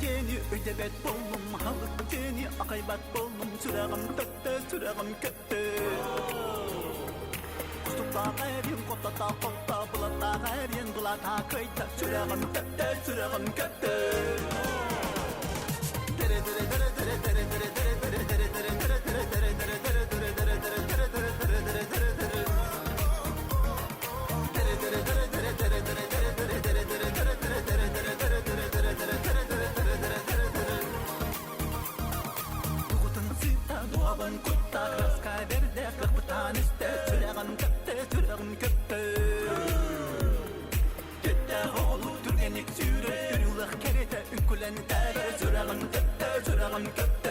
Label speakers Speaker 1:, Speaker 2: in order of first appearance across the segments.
Speaker 1: диэни өйдөбөт буоллум, Халык диэни акайбат буоллум, Сүрэҕим көттө, сүрэҕим көттө. Кустуктаах эриэн хотата холто, Былаттаах эриэн былата кыйта, Сүрэҕим көттө, сүрэҕим көттө. Тугутун сыта дуобан кутта краска берде кырпытан исте сүрэҕин көптө сүрэҕин көптө Түттэ оҕолук түргэнник сүүрэр Түрүлэх кэрэтэ үҥкүлэн тээбэр сүрэҕин көптө сүрэҕин көптө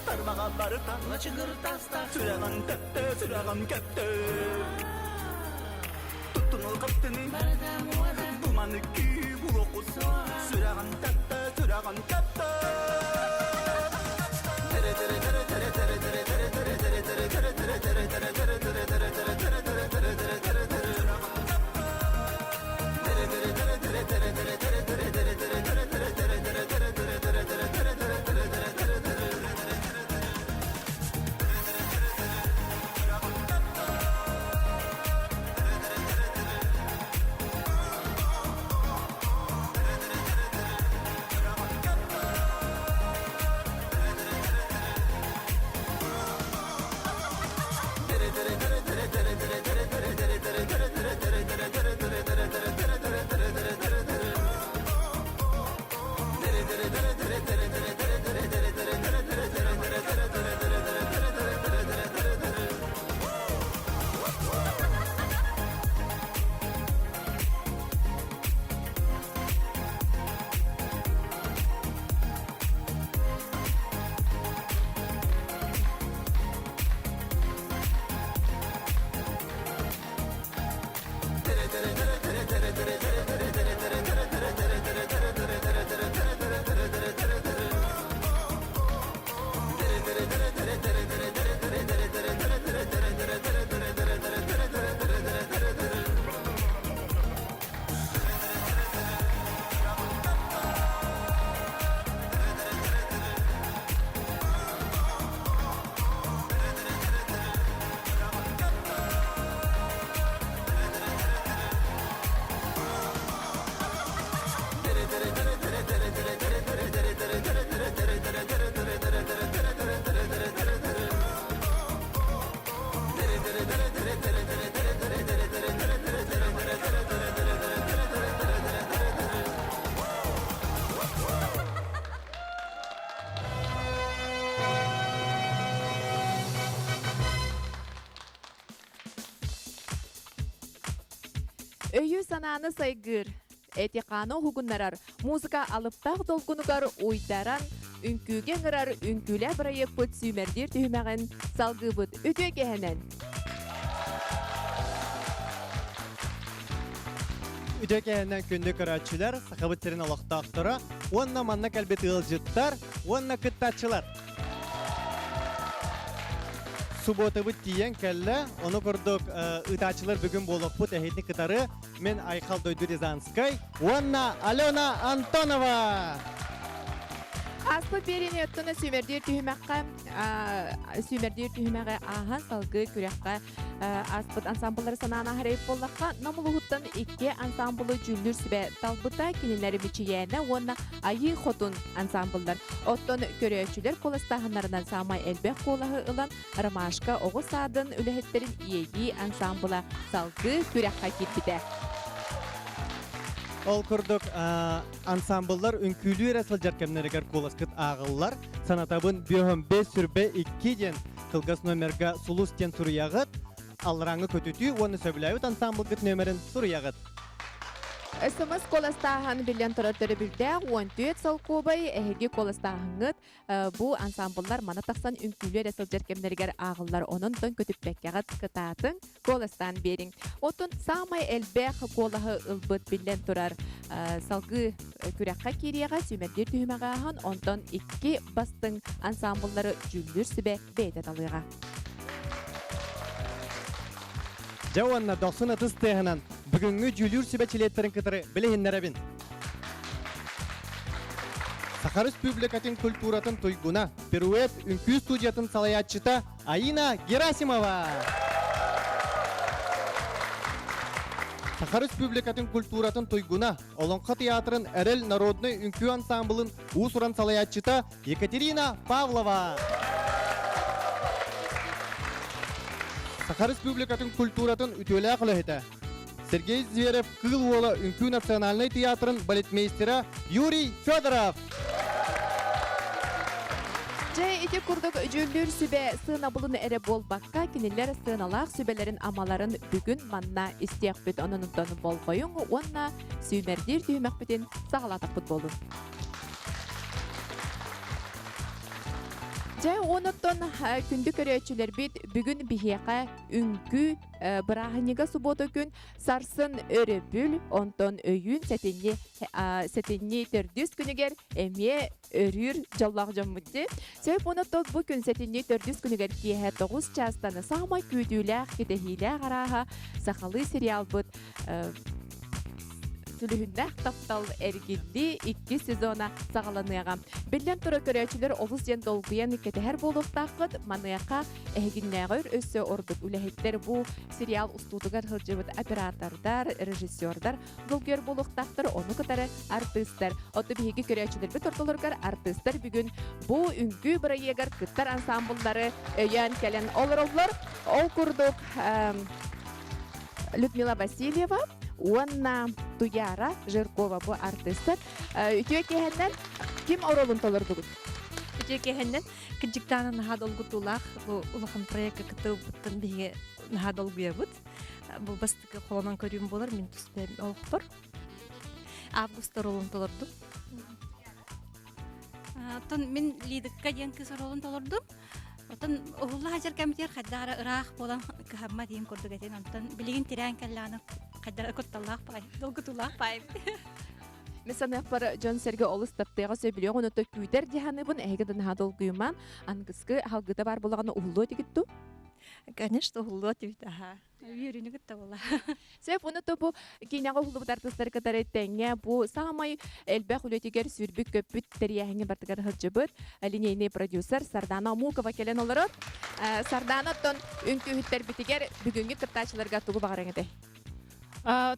Speaker 1: Тармаҕа барыта лачыгыр таастаах сүрэҕин тэптэ сүрэҕин кэптэ Туттунул хаптыны бу маны күү булуоххут сүрэҕин тэптэ сүрэҕин кэптэ
Speaker 2: Өйү-санааны сайгыыр, эти-хааны уһугуннарар музыка алыптаах долгунугар уйдаран, үҥкүүгэ ыҥырар үҥкүүлээх бырайыакпыт сүүмэрдиир түһүмэҕин салгыыбыт үтүө кэһэнэн!
Speaker 3: Үтүө кэһэнэн күндү көрөөччүлэр, Сахабыт сирин олохтоохторо уонна манна кэлбит ыалдьыттар уонна кыттааччылар. Субуотабыт тиийэн кэллэ. Ону курдук ыытааччылар бүгүн буолуохпут эһиги кытары мен Айхал Дойду Рязанскай уонна Алена Антонова.
Speaker 2: Ааспыт биэриини оттон сүүмэрдиир түһүмэххэ сүүмэрдиир түһүмэҕи ааһан салгыы күрэххэ ааспыт ансамбллары санаан аһарайып буоллахха, Нам улууһуттан икки ансамблы дьүүллүүр сүбэ талбыта кинилэр Мичийээнэ уонна Айыы Хотун ансамбллар. Оттон көрөөччүлэр куоластааһыннарынан саамай элбэх куолаһы ылан Ромашка оҕо саадын үлэһиттэрин Иэйии ансамбла салгыы күрэххэ киирбитэ.
Speaker 3: Ол курдук ансамбллар үҥкүүлүү эрэ сылдьар кэмнэригэр куоласкыт ааҕыллар. Санатабын бүөһүн 5 сүрбэ 2 диэн кылгас номерга сулус диэн суруйаҕыт. Алларааҥҥы көтүтүү уонна сөбүлээбит ансаамбылгыт нүөмэрин суруйаҕыт.
Speaker 2: СМС куоластааһын биллэн турар төрөбүлдээх 14 солкуобай эһиги куоластааһыҥҥыт бу ансаамбыллар мана тахсан үҥкүүлүү эрэ сылдьар кэмнэригэр ааҕыллар. Онон тон көтүппэккэҕит кытаатыҥ, куоластаан биэриҥ. Оттон саамай элбэх куолаһы ылбыт биллэн турар салгыы күрэххэ киириэҕэ сүүмэрдиир түһүмэҕи ааһан, онтон икки бастыҥ ансаамбыллары дьүүллүүр сүбэ бэйэтэ талыаҕа.
Speaker 3: Дьэ уонна дохсун ытыс тыаһынан бүгүҥҥү дьүүлүүр сүбэ чилиэттэрин кытары билиһиннэрэбин. Саха Республикатын культуратын туйгуна, Пируэт үҥкүү студиятын салайааччыта Аина Герасимова. Саха Республикатын культуратын туйгуна, Олоҥхо театрын Эрэл народнай үҥкүү ансамблын уус-уран салайааччыта Екатерина Павлова. Саха Республикатын культуратын үтүөлээх үлэһитэ Сергей Зверев Кыыл Уола үҥкүү национальнай театрын балетмейстера Юрий Федоров.
Speaker 2: Дьэ, ити курдук дьүүллүүр сүбэ сыанабылын эрэ буолбакка, кинилэр сыаналаах сүбэлэрин амаларын бүгүн манна истиэхпит. Онон онтон болҕойуҥ уонна сүүмэрдиир түһүмэхпитин саҕалаатахпыт буолун. Дьэ, онуттан күндү көрөөччүлэрбит бүгүн биһиэхэ үҥкүү бырааһынньыга субуота күн сарсын өрөбүл, онтон өйүүн сэтинньи сэтинньи төрдүс күнүгэр эмиэ өрүүр дьоллоох дьоммут дии. Сөп онуттан бу күн сэтинньи төрдүс күнүгэр киэһэ 9 чаастан саамай күүтүүлээх, кэтэһиилээх арааһа сахалыы сериалбыт Сүлүһүннээх таптал эргиллии иккис сезона саҕаланыаҕа. Биллэн турар, көрөөччүлэр олус диэн долгуйан кэтэһэр буолуохтааххыт. Маныаха эһигиннээҕэр өссө ордук үлэһиттэр бу сериал устуутугар сылдьыбыт оператордар, режиссердар долгуйар буолуохтаахтар, ону кытары артыыстар. Оттон биһиги көрөөччүлэрбит ортолоругар артыыстар бүгүн бу үҥкүү бырайыагар кыттар ансамбллары өйөөн кэлэн олороллор. Ол курдук Людмила Васильева уонна Туяра Жиркова бу артыыстар. Үтүө киэһэннэн ким оруолун толордугут?
Speaker 4: Үтүө киэһэннэн кырдьыктаана наһаа долгутуулаах бу улахан проекка кыттыбыппыттан биһиги наһаа долгуйабыт. Бу бастакы холонон көрүүм буолар мин түспэм олохпор. Август оруолун толордум.
Speaker 5: Оттон мин Лидыкка диэн кыыс оруолун толордум. Оттон уһулла сылдьар кэмитигэр хайдах эрэ ыраах буолан кыһаммат диэн курдук этин. Онтон билигин тирээн кэллэҕинэ хайдах эрэ кутталлаах баҕайы, долгутуулаах баҕайы.
Speaker 2: Мин саныахпар дьон-сэргэ олус таптыаҕа сөбүлүөх онута күүтэр дии саныыбын. Эһиги да наһаа долгуйумаан. Аныгыскы аһалгыта баар буолаҕына уһуллуо этигит дуу?
Speaker 4: Конечно, уһуллуо этибит, аха.
Speaker 5: Үөрүүнү кытта буола.
Speaker 2: Сөп, уну бу киинэҕэ уһуллубут артыыстары кытары тэҥҥэ бу саамай элбэх үлэтигэр сүүрбүт-көппүт тэрийээһиҥҥэ бартыгар сылдьыбыт линейный продюсер Сардана Омукова кэлэн олорор. Сардана оттон үҥкүүһүттэрбитигэр бүгүҥҥү кыттааччыларга тугу баҕарыаҥ этэй?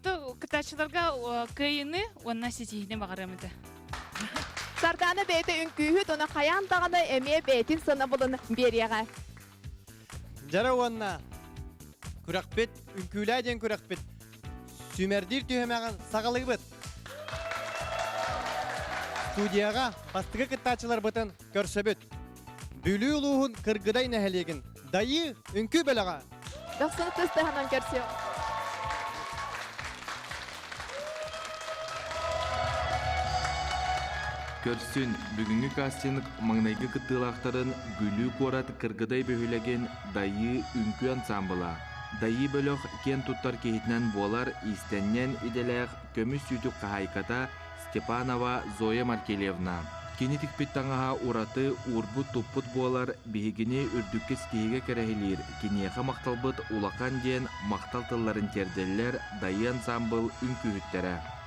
Speaker 6: То кыттааччыларга кыайыыны уонна ситиһиини баҕарыам этэ.
Speaker 2: Сардана бэйэтэ үҥкүүһүт, ону хайаан даҕаны эмиэ бэйэтин сыанабылын биэриэҕэ.
Speaker 3: Дьара уонна күрэхпит, үҥкүүлээ диэн күрэхпит сүүмэрдиир түһүмэҕин саҕалыыбыт. Студияҕа бастакы кыттааччыларбытын көрсөбүт. Бүлүү улууһун Кыргыдай нэһилиэгин Дайыы үҥкүү бөлөҕө.
Speaker 2: Дохсун тыстаһынан көрсүө.
Speaker 7: Көрсүн, бүгүҥҥү кастинг маҥнайгы кыттыылаахтарын Бүлүү куорат Кыргыдай бөһүөлэгин Дайыы үҥкүү ансаамбыла, Дайыы бөлөх киэн туттар киһитинэн буолар иистэнньэн идэлээх көмүс сүүтүк хаһаайката Степанова Зоя Маркелевна. Кини тикпит таҥаһа ураты уурбут-туппут буолар, биһигини үрдүккэ ситиһиигэ кэрэһилиир, киниэхэ махталбыт улахан диэн махтал тылларын тиэрдэллэр Дайыы ансаамбыл үҥкүүһүттэрэ.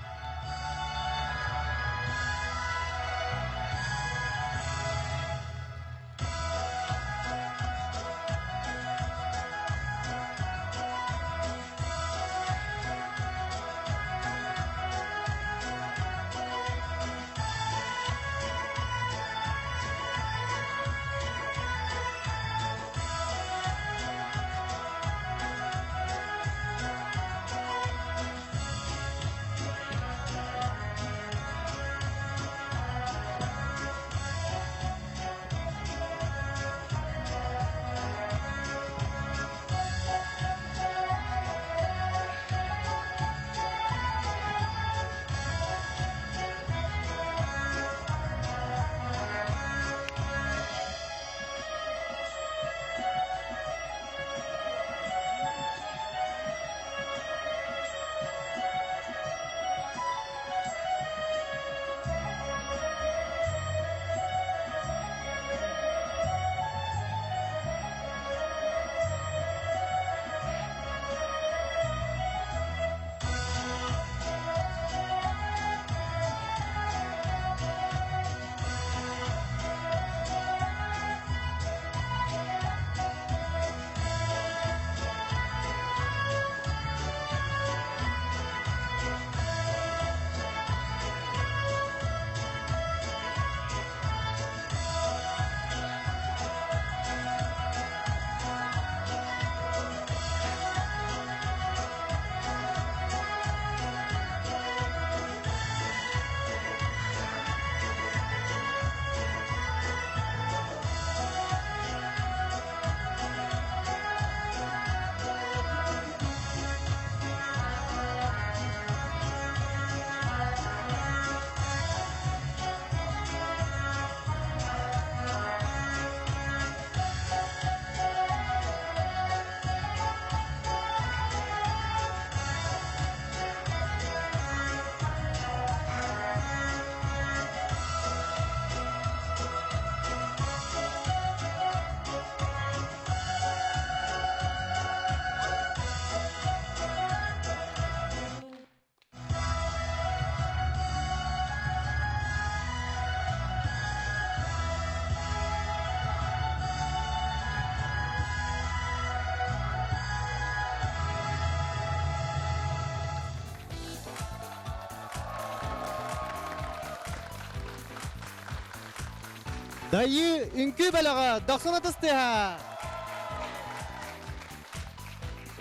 Speaker 3: Дайыы үҥкүү бөлөҕө дохсун ытыс тыаһа!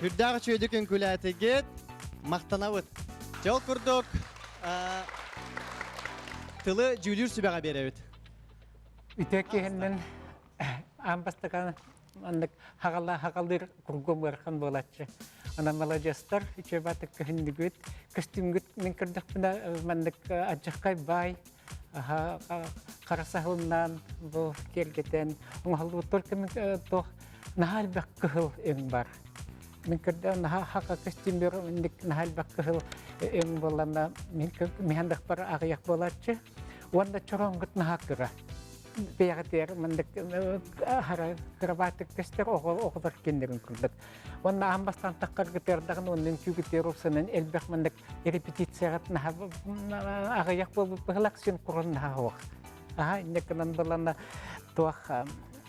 Speaker 3: Үрдээх үчүгэйдик үҥкүүлээтигит, махтанабыт. Дьэ ол курдук тылы дьүүлүүр сүбэҕэ биэрэбит.
Speaker 8: Үтүө киһиннэн аан бастакан маннык хаҕала хаҕалыыр кургум ыарахан буолааччы. Онон маладьыастар үчүгэй баатык көһүннүгүт, көстүүмгүт мин көрдөхпүнэ маннык адьаххай баай хара саһылынан бу киэргэтэн оҥоһуллубут только мин туох наһаа элбэх кыһыл өҥ бар. Мин көрдө наһаа хака көстүүмбэр инник наһаа элбэх кыһыл өҥ буоллана мин миһандахпар аҕыйах буолааччы. Уонна чороҥгут наһаа кыра. Бэйэҕитигэр маннык хара кырабаатык көстөр оҕо оҕолор кинилэрин курдук. Уонна аан бастаан таххаргытыардаҕын уонна үҥкүүгүтүөр упсанан элбэх маннык репетицияҕа наһаа аҕыйах буолбут быһылах син курун наһаа суох. Аха инньэ гынан балана туох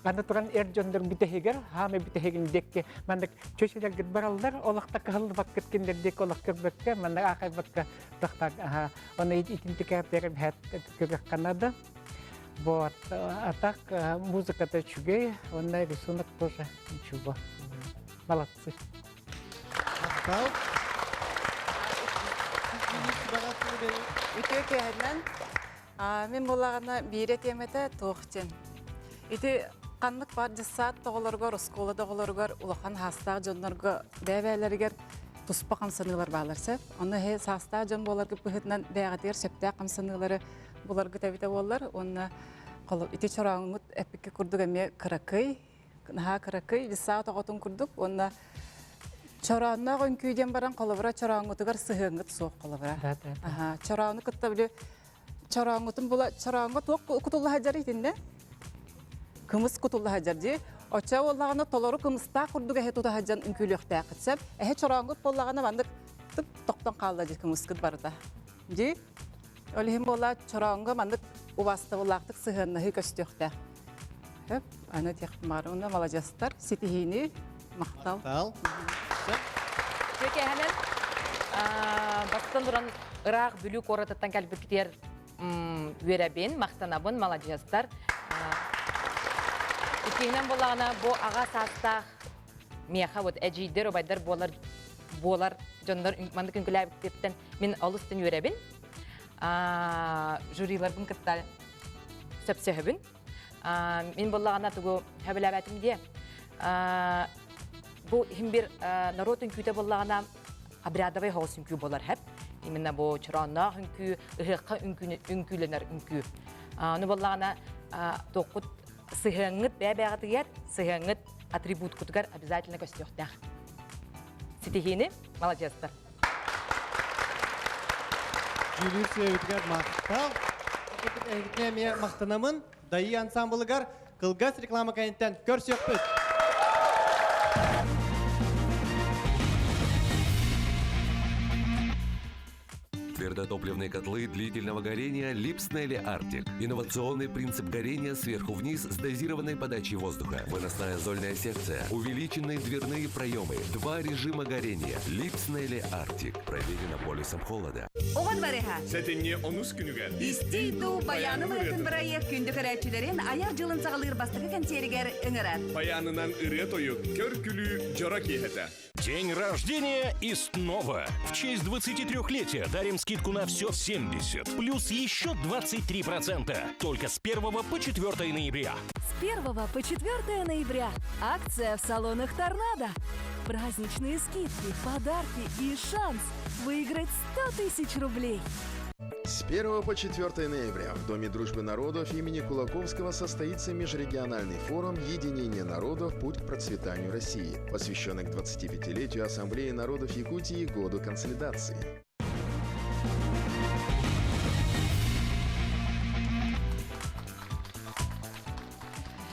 Speaker 8: аны туран эр дьоннор бүтэһигэр хаамы бүтэһигин диэкки маннык чөчөлөргүт бараллар олохто кыһыллыбаккыт кинилэр диэки олох көрбөккө маннык аахайбакка тохтаак аха оны итинтикээтэр бэт көрүөххэ наада вот а так музыката үчүгэй уонна рисунок тоже ничего молодцы
Speaker 3: Махтал.
Speaker 9: Үтүө киэһэнэн мин буоллаҕына биир этиэм этэ туох диэн. Ити ханнык баар дьыссаат оҕолоругар, оскуола да оҕолоругар улахан хаастаах дьоннорго бэйэ-бэйэлэригэр туспа хамсаныылар бааллар сөп. Онно эһи саастаах дьон буоларгыт быһыытынан бэйэҕитигэр сөптөөх хамсаныылары буларгыт эбитэ буоллар уонна ити чорооҥҥут эппикки курдук эмиэ кыракый, наһаа кыракый дьыссаат оҕотун курдук уонна чороонноох үҥкүү диэн баран холобура чорооҥҥутугар сыһыаҥҥыт суох холобура. Аха, чороону кытта били чорооҥҥутун була чорооҥҥо туох кутулла сылдьар итиннэ? Кымыс кутулла сылдьар дии. Оччо буоллаҕына толору кымыстаах курдук эһэ тута сылдьан үҥкүүлүөхтээххит сөп. Эһэ чорооҥҥут буоллаҕына маннык тык тохтон хаалла дии кымыскыт барыта. Дии. Ол иһин буолла чорооҥҥо маннык убаастабыллаахтык сыһыаннаһыы көстүөхтээх. Хөп, аны этиэхпин Уонна маладьыастар, ситиһиини, махтал.
Speaker 3: Махтал.
Speaker 10: Кэһэнэн бастан туран ыраах Бүлүү куоратыттан кэлбиккитигэр үөрэбин, махтанабын, маладьыастар. Иккиһинэн буоллаҕына, бу аҕа саастаах миэхэ вот эдьиийдэр, убайдар буолар буолар дьоннор маннык үҥкүлээбиттиттэн мин олус тын үөрэбин. Жюриларбын кытта сөпсөһөбүн. Мин буоллаҕына тугу сөбүлээбэтим диэ. Бу иһин бир норуот үҥкүүтэ буоллаҕына обрядовый хоҕус үҥкүү буолар хэп. Именно бу чороонноох үҥкүү, ыһыахха үҥкүүлэнэр үҥкүү. Ону буоллаҕына туоххут сыһыаҥҥыт бэйэ-бэйэҕитигэр, сыһыаҥҥыт атрибуткутугар обязательно көстүөхтээх. Ситиһиини, маладьыастар.
Speaker 3: Дьүүлүүр сүбэбитигэр махтал. Эһигитинэ эмиэ махтанамын. Дайыы ансамблыгар кылгас реклама кэнниттэн көрсүөхпүт.
Speaker 11: Твердотопливные котлы длительного горения Липснелли Арктик. Инновационный принцип горения сверху вниз с дозированной подачей воздуха. Выносная зольная секция. Увеличенные дверные проемы. Два режима горения. Липснелли Арктик. Проверено полюсом холода.
Speaker 12: Оҕо двореһа.
Speaker 13: Сэтинньи онус күнүгэр.
Speaker 12: Истий дуу баяным ырыатын бырайыак күндү көрөөччүлэрин айар дьылын саҕалыыр бастакы кэнсиэригэр ыҥырар.
Speaker 13: Баянынан ырыа-тойук, көр-күлүү дьоро киэһэтэ.
Speaker 14: День рождения и снова! В честь 23-летия дарим скидку на все 70, плюс еще 23%. Только с 1 по 4 ноября.
Speaker 15: С 1 по 4 ноября акция в салонах «Торнадо». Праздничные скидки, подарки и шанс выиграть 100 тысяч рублей.
Speaker 16: С 1 по 4 ноября в Доме дружбы народов имени Кулаковского состоится межрегиональный форум «Единение народов. Путь к процветанию России», посвященный к 25-летию Ассамблеи народов Якутии и году консолидации.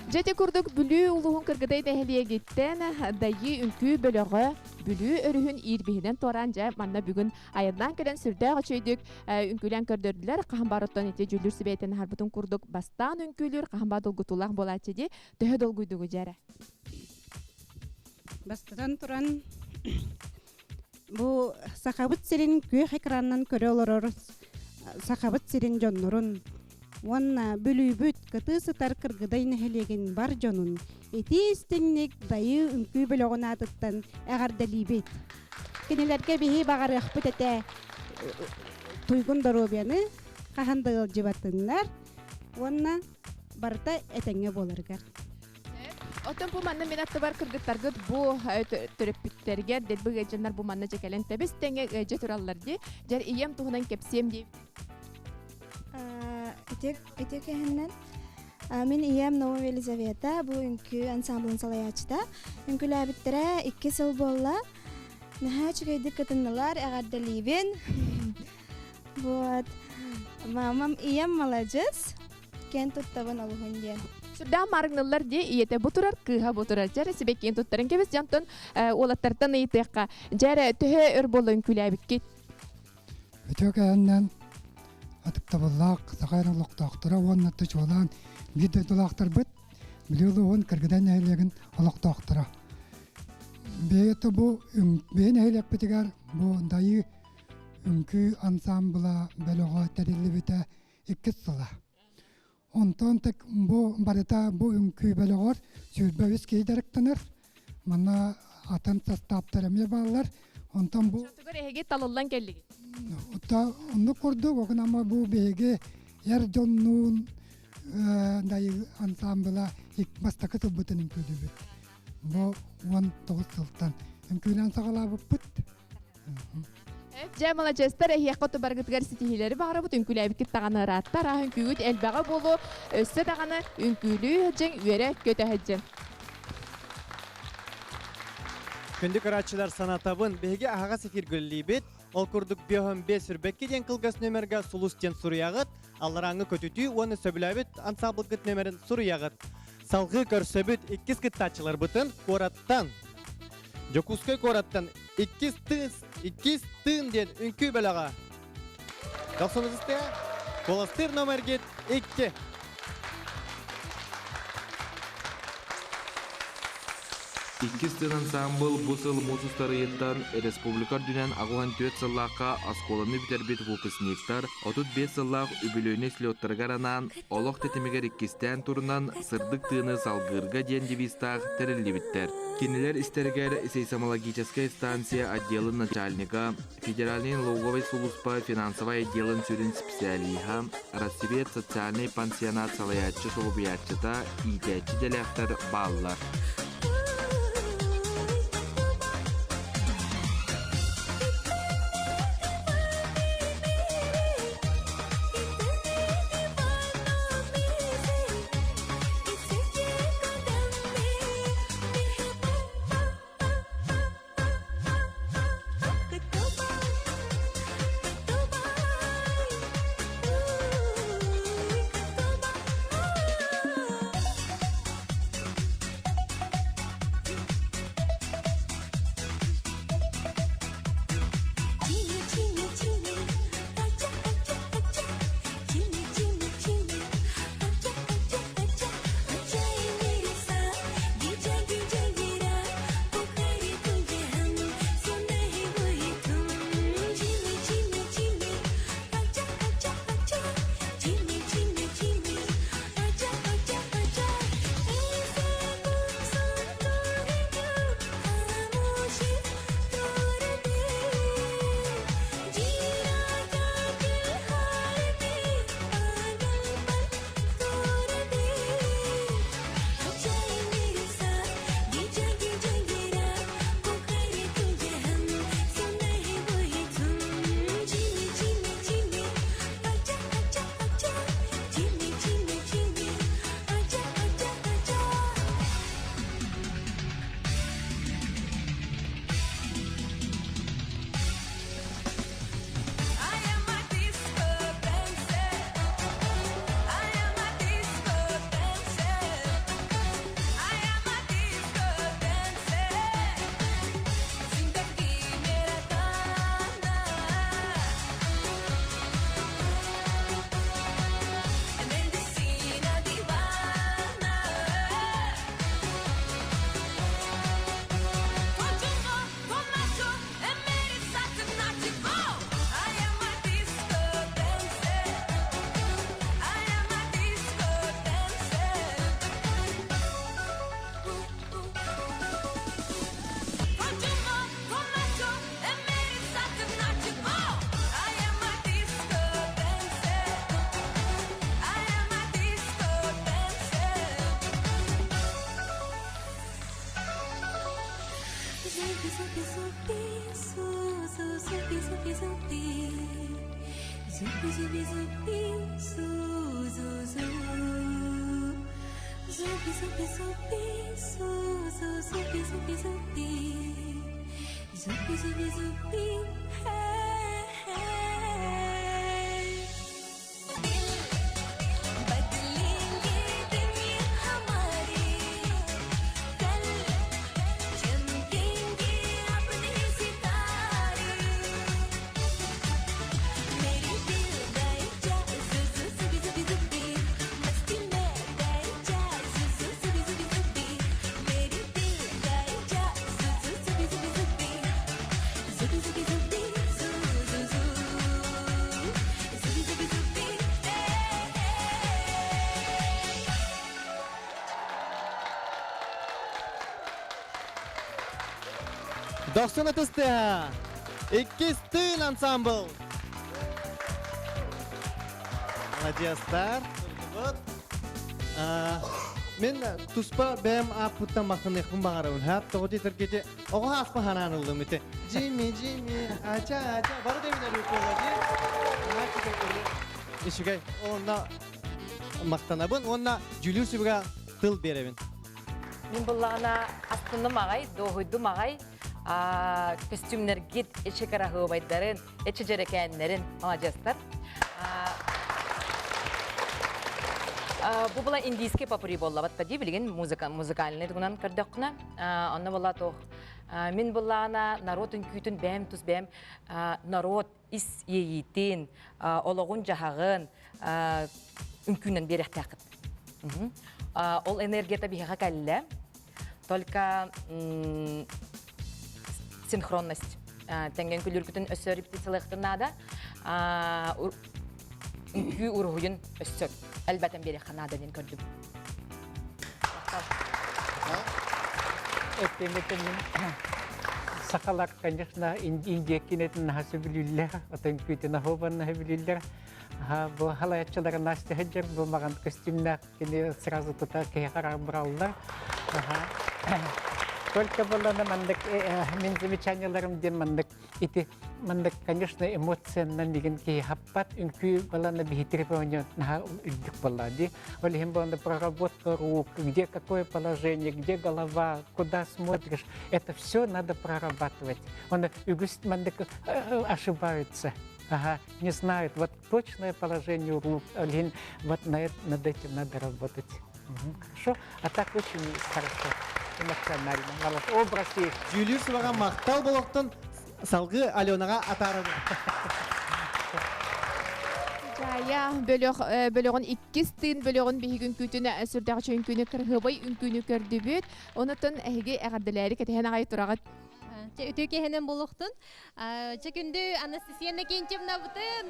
Speaker 2: Дьэ курдук Бүлүү улууһун Кыргыдай нэһилиэгиттэн Дайыы үҥкүү бөлөҕө Бүлүү өрүһүн иирбиһинэн туораан дьэ манна бүгүн Айаннаан кэлэн сүрдээх үчүгэйдик үҥкүүлээн көрдөрдүлэр. Хаһан баар оттон ити дьүүллүүр сүбэтин аһарбытын курдук бастаан үҥкүүлүүр, хаһан баар долгутуулаах буолааччы дии. Төһө долгуйдугу дьэрэ?
Speaker 17: Бастатан туран, бу Сахабыт сирин күөх экранынан көрө олорор Сахабыт сирин дьоннорун. Уонна Бүлүүбүт кытыы сытар Кыргыдай нэһилиэгин бар дьонун итии истиҥник Дайыы үҥкүү бөлөҕүн аатыттан эҕэрдэлиибит. Кинилэргэ биһи баҕарыахпыт этэ туйгун доруобуйаны хаһан да ыалдьыбатыннар уонна барыта этэҥҥэ буоларыгар.
Speaker 2: Оттон бу манна мин аттыбар кыргыттаргыт бу төрөппүттэргэр дэлби ыалдьаннар бу манна дьэ кэлэн тэбис тэҥэ ыалдьа тураллар дии. Дьэр ийэм туһунан кэпсиэм дии.
Speaker 18: Ити ити кэһиннэн мин ийэм Наум Елизавета бу үҥкүү ансамблын салайааччыта. Үҥкүүлээбиттэрэ икки сыл буолла. Наһаа үчүгэйдик кытыннылар, эҕэрдэлиибин. Вот. Мамам ийэм маладьыс. Киэн туттабын олуһун диэн.
Speaker 2: Сүрдээх маарыҥныллар дии ийэтэ бу турар, кыыһа бу турар. Дьэ эрэ сибэккиин туттарын кэбис дьонтон уолаттартан ыйытыахха. Дьэ эрэ төһө өр буолла үҥкүүлээбиккит?
Speaker 19: Үтүө кэһэннэн ытыктабыллаах саха эрэ олохтоохторо уонна чуолаан биир дойдулаахтарбыт Бүлүү улууһун Кыргыдай нэһилиэгин олохтоохторо. Бэйэтэ бу бэйэ нэһилиэкпитигэр бу Дайыы үҥкүү ансаамбыла бөлөҕө тэриллибитэ иккис сыла. Онтон бу барыта бу үҥкүү бөлөҕөр 23 киһи дьарыктанар. Манна атын састааптар эмиэ бааллар. Онтон бу
Speaker 2: Чотугар эһиги талыллан кэллигит.
Speaker 19: Ота оннук курдук, огунама бу биһиги эр дьоннуун дайыы ансаамбыла бастакы сылбытын үҥкүүлүүбүт. Бу 19 сылтан үҥкүүлээн саҕалаабыппыт.
Speaker 2: Дьэ, маладьыастар, эһиэхэ тубаргытыгар ситиһиилэри баҕарабыт, үҥкүүлээбиккит даҕаны ыраатта, араас үҥкүүгүт элбэҕэ буолуо, өссө даҕаны үҥкүүлүү сылдьыҥ, үөрэ көтө сылдьыҥ.
Speaker 3: Күндү көрөөччүлэр санатабын, биһиги аһаҕас эфиргэ үлэлиибит. Ол курдук 55 сүрбэкки диэн кылгас нүөмэргэ сулус диэн суруйаҕыт, алларааҥҥы көтүтүү уонна сөбүлээбит ансаамбылгыт нүөмэрин суруйаҕыт. Салгыы көрсөбүт иккис кыттааччыларбытын куораттан Дьокуускай куораттан иккис тыын, иккис тыын диэн үҥкүү бөлөҕө. Дохсунусустая куоластыыр номергит икки.
Speaker 7: Иккис тыын ансаамбыл бу сыл муус устар ыйыттан республика үрдүнэн 84 сыллаахха оскуоланы бүтэрбит выпускниктар 35 сыллаах үбүлүөйнэй слеттарыгар анаан олох тэтимигэр иккистээн турунан сырдык тыыны салгыырга диэн девизтаах тэриллибиттэр. Кинилэр истэригэр сейсмологическай станция отделын начальнига, Федеральнай налоговай сулууспа финансовай отделын сүрүн специалиһа, Рассвет социальнай пансионат салайааччы солбуйааччыта, иитээччи дэлээхтэр бааллар.
Speaker 20: zupi zupi Zupi zupi zupi zu zu zu Zupi zupi zupi zu zu zupi zupi zupi Zupi zupi zupi hey hey बदलेंगे दुनिया हमारी कल चमकेंगे अपने सितारे मेरी दिल गए जा जु जु जुबी जुबी जुबी मस्ती में गए जा जु जु जुबी जुबी जुबी मेरी दिल गए जा जु जु जुबी जुबी जुबी जुबी जुबी जुबी जु जु जु जुबी जुबी जुबी
Speaker 3: Дохсун ытыстыа! Иккис тыын ансамбл! Маладьыастар, турдубут. Мен туспа бэм ааппыттан махтаныахпын баҕарабын. Хап тоҕо диэтэргити оҕо ааспа ханаан ыллым ити. Джимми, Джимми, ача, ача, бары дэминэр буолла дии. Үчүгэй. Онно махтанабын уонна дьүүлүүр сүбэгэ тыл биэрэбин.
Speaker 10: Мин буллаҕына астынным аҕай, дуоһуйдум аҕай. Көстүүмнэргит эчи кыраһыабайдарын, эчи дьэрэкээннэрин маладьыастар. Бу была индийский попури буоллабат дии билигин музыка музыкальный тугунан көрдөххүнэ. Онно була туох мин буллаҕына народ үҥкүүтүн бэйэм тус бэйэм народ ис иэйиитин, олоҕун-дьаһаҕын үҥкүүнэн биэрэхтээххит. Ол энергията биһиэхэ кэллэ. Только синхронность. Тэҥҥэн күлүргүтүн өссө репетициялыахтын наада. Үҥкүү уруһуйун өссө элбэтэн биэриэххэ наада диэн көрдүм.
Speaker 8: Сахалар, конечно, Индия кинетин наһаа сөбүлүүллэр, отон күүтүн аһуобан наһаа сөбүлүүллэр. Бу халаяччылары Настя сылдьар, бу маҕан костюмнаах кини сразу тута киһиэхэ араарбыраллар. Только булана маннык мин замечанияларым диэн маннык Ити маннык, конечно, эмоциянан мигин киһи хаппат үҥкүү балана биһитири наһаа үрдүк буолла дии. Ол иһин буолла проработка рук, где какое положение, где голова, куда смотришь, это все надо прорабатывать. Он үгүс маннык ошибаются. Ага, не знают, вот точное положение рук, ол вот на это, над этим надо работать. Хорошо? А так очень хорошо, эмоционально. Образ есть.
Speaker 3: Дьүүлүүр сыбаҕа махтал болохтон салгыы Аленаҕа атаарабын.
Speaker 2: Жая бөлөх бөлөҕүн иккис тыын бөлөҕүн биһиги үҥкүүтүн сүрдээх үчүгэй үҥкүүнү кырыһыбай үҥкүүнү көрдүбүт. Онутун эһиги эҕэрдэлээри кэтэһэн аҕай тураҕыт.
Speaker 21: Чэ үтүө киэһэнэн буолуохтун. Чэ күндү Анастасия Иннокентьевнабытын,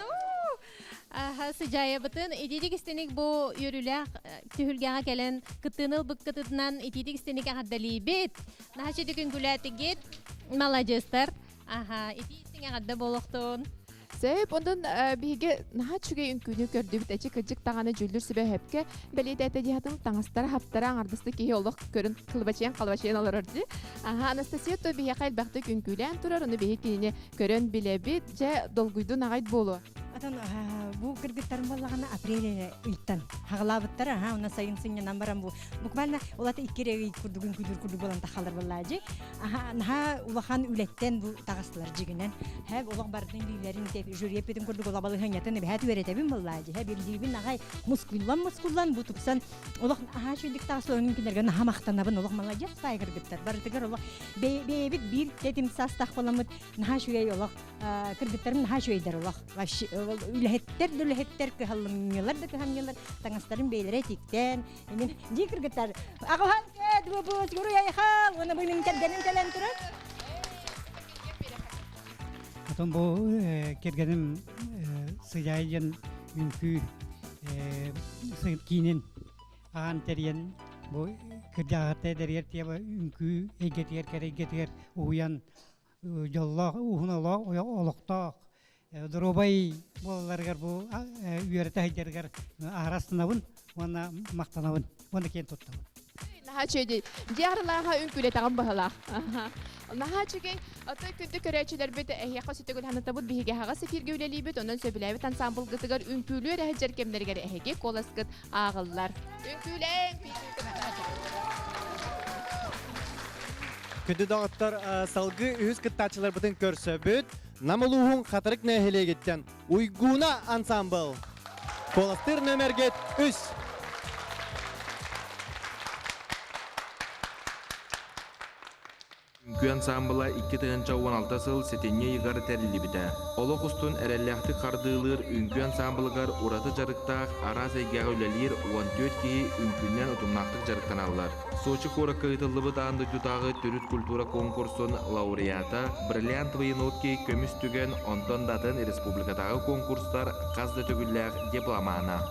Speaker 21: сыдьаайабытын итиитик истиник бу үөрүүлээх түһүлгэҕэ кэлэн кыттыыны ылбыккытынан итиитик истиник эҕэрдэлиибит. Наһаа үчүгэй күлээтигит, маладьыастар. Аха, итии истиҥ эҕэрдэ буолуохтун.
Speaker 2: Сөп, онтон биһиги наһаа үчүгэй үҥкүүнү көрдүбүт. Эчи кырдьык даҕаны дьүүллүүр сүбэ сөпкө бэлиэтээтэ дии таҥастара хаптара аҥардасты киһи олох көрөн кылбачыйан-халбачыйан олорор дии. Аха, Анастасия то биһиэхэ элбэхтик үҥкүүлээн турар, ону биһи кинини көрөн билэбит. Дьэ, долгуйдун аҕай буолуо.
Speaker 22: Отон бу кыргыттарым буоллаҕына апрель ыйтан хаҕалаабыттар аха уна сайын сынньанан баран бу буквально улата икки эрэ ый курдук үҥкүүлүүр курдук буолан тахалар буоллаажы аха наһаа улахан үлэттэн бу таҕыстылар дьигинэн һэ олох бардын билиилэрин жюри эппитин курдук ола балыһыанньатын эбэһээт үөрэтэбин буоллаажы һэ билиибин аҕай мускуллан мускуллан бу тупсан олох аһаа үчүгдүк таҕыстылар онун кинилэргэ наһаа махтанабын олох маладьыас баай кыргыттар барытыгар олох бэйэбит биир тэтим саастаах буоламмыт наһаа үчүгэй олох кыргыттарым наһаа үчүгэйдэр олох вообще үлэһиттэр да үлэһиттэр кыһаллымньылар да кыһамньылар таҥастарын бэйэлэрэ тиктээн мин дии кыргыттар аҕаһан кэт бу уруй айхал уонна бу мин кэргэним кэлэн турар
Speaker 23: Потом бу кэргэним Сыдьаай диэн үҥкүү киинин аан тэрийэн бу кырдьаҕатта эдэригэр тиэбэ үҥкүү эйгэтигэр кэрэ эйгэтигэр уһуйан дьоллоох уһун олохтоох доруобай буолалларыгар бу үөрэтэ сылдьарыгар аһара астынабын уонна махтанабын уонна киэн туттабын.
Speaker 2: Наһаа үчүгэй. Дьиэ арылааха үҥкүүлэтэҕин быһалаах. Наһаа үчүгэй. Отой күндү көрөөччүлэрбит эһиэхэ сүтүгүн ханатабыт биһиги аһаҕас эфиргэ үлэлиибит. Онон сөбүлээбит ансамблгытыгар үҥкүүлүү эрэ сылдьар кэмнэригэр эһиги куоласкыт ааҕыллар. Үҥкүүлээҥ!
Speaker 3: Күндү доҕоттор, салгыы үһүс кыттааччыларбытын көрсөбүт. Нам улууһун Хатырык нэһилиэгиттэн Уйгууна ансамбл. Куоластыыр нөмергет үс.
Speaker 7: Үҥкүү ансаамбыла 2016 сыл сэтинньи ыйыгар тэриллибитэ. Олох устун эрэллээхтик хардыылыыр үҥкүү ансаамбылыгар ураты дьарыктаах араас эйгэҕэ үлэлиир 14 киһи үҥкүүнэн утумнаахтык дьарыктаналлар. Сочи куоракка ыытыллыбыт аан дойдутааҕы төрүт культура конкурсун лауреата «Бриллиантовые нотки» көмүс түгэн, онтон да атын республикатааҕы конкурстар хас да төгүллээх дипломана.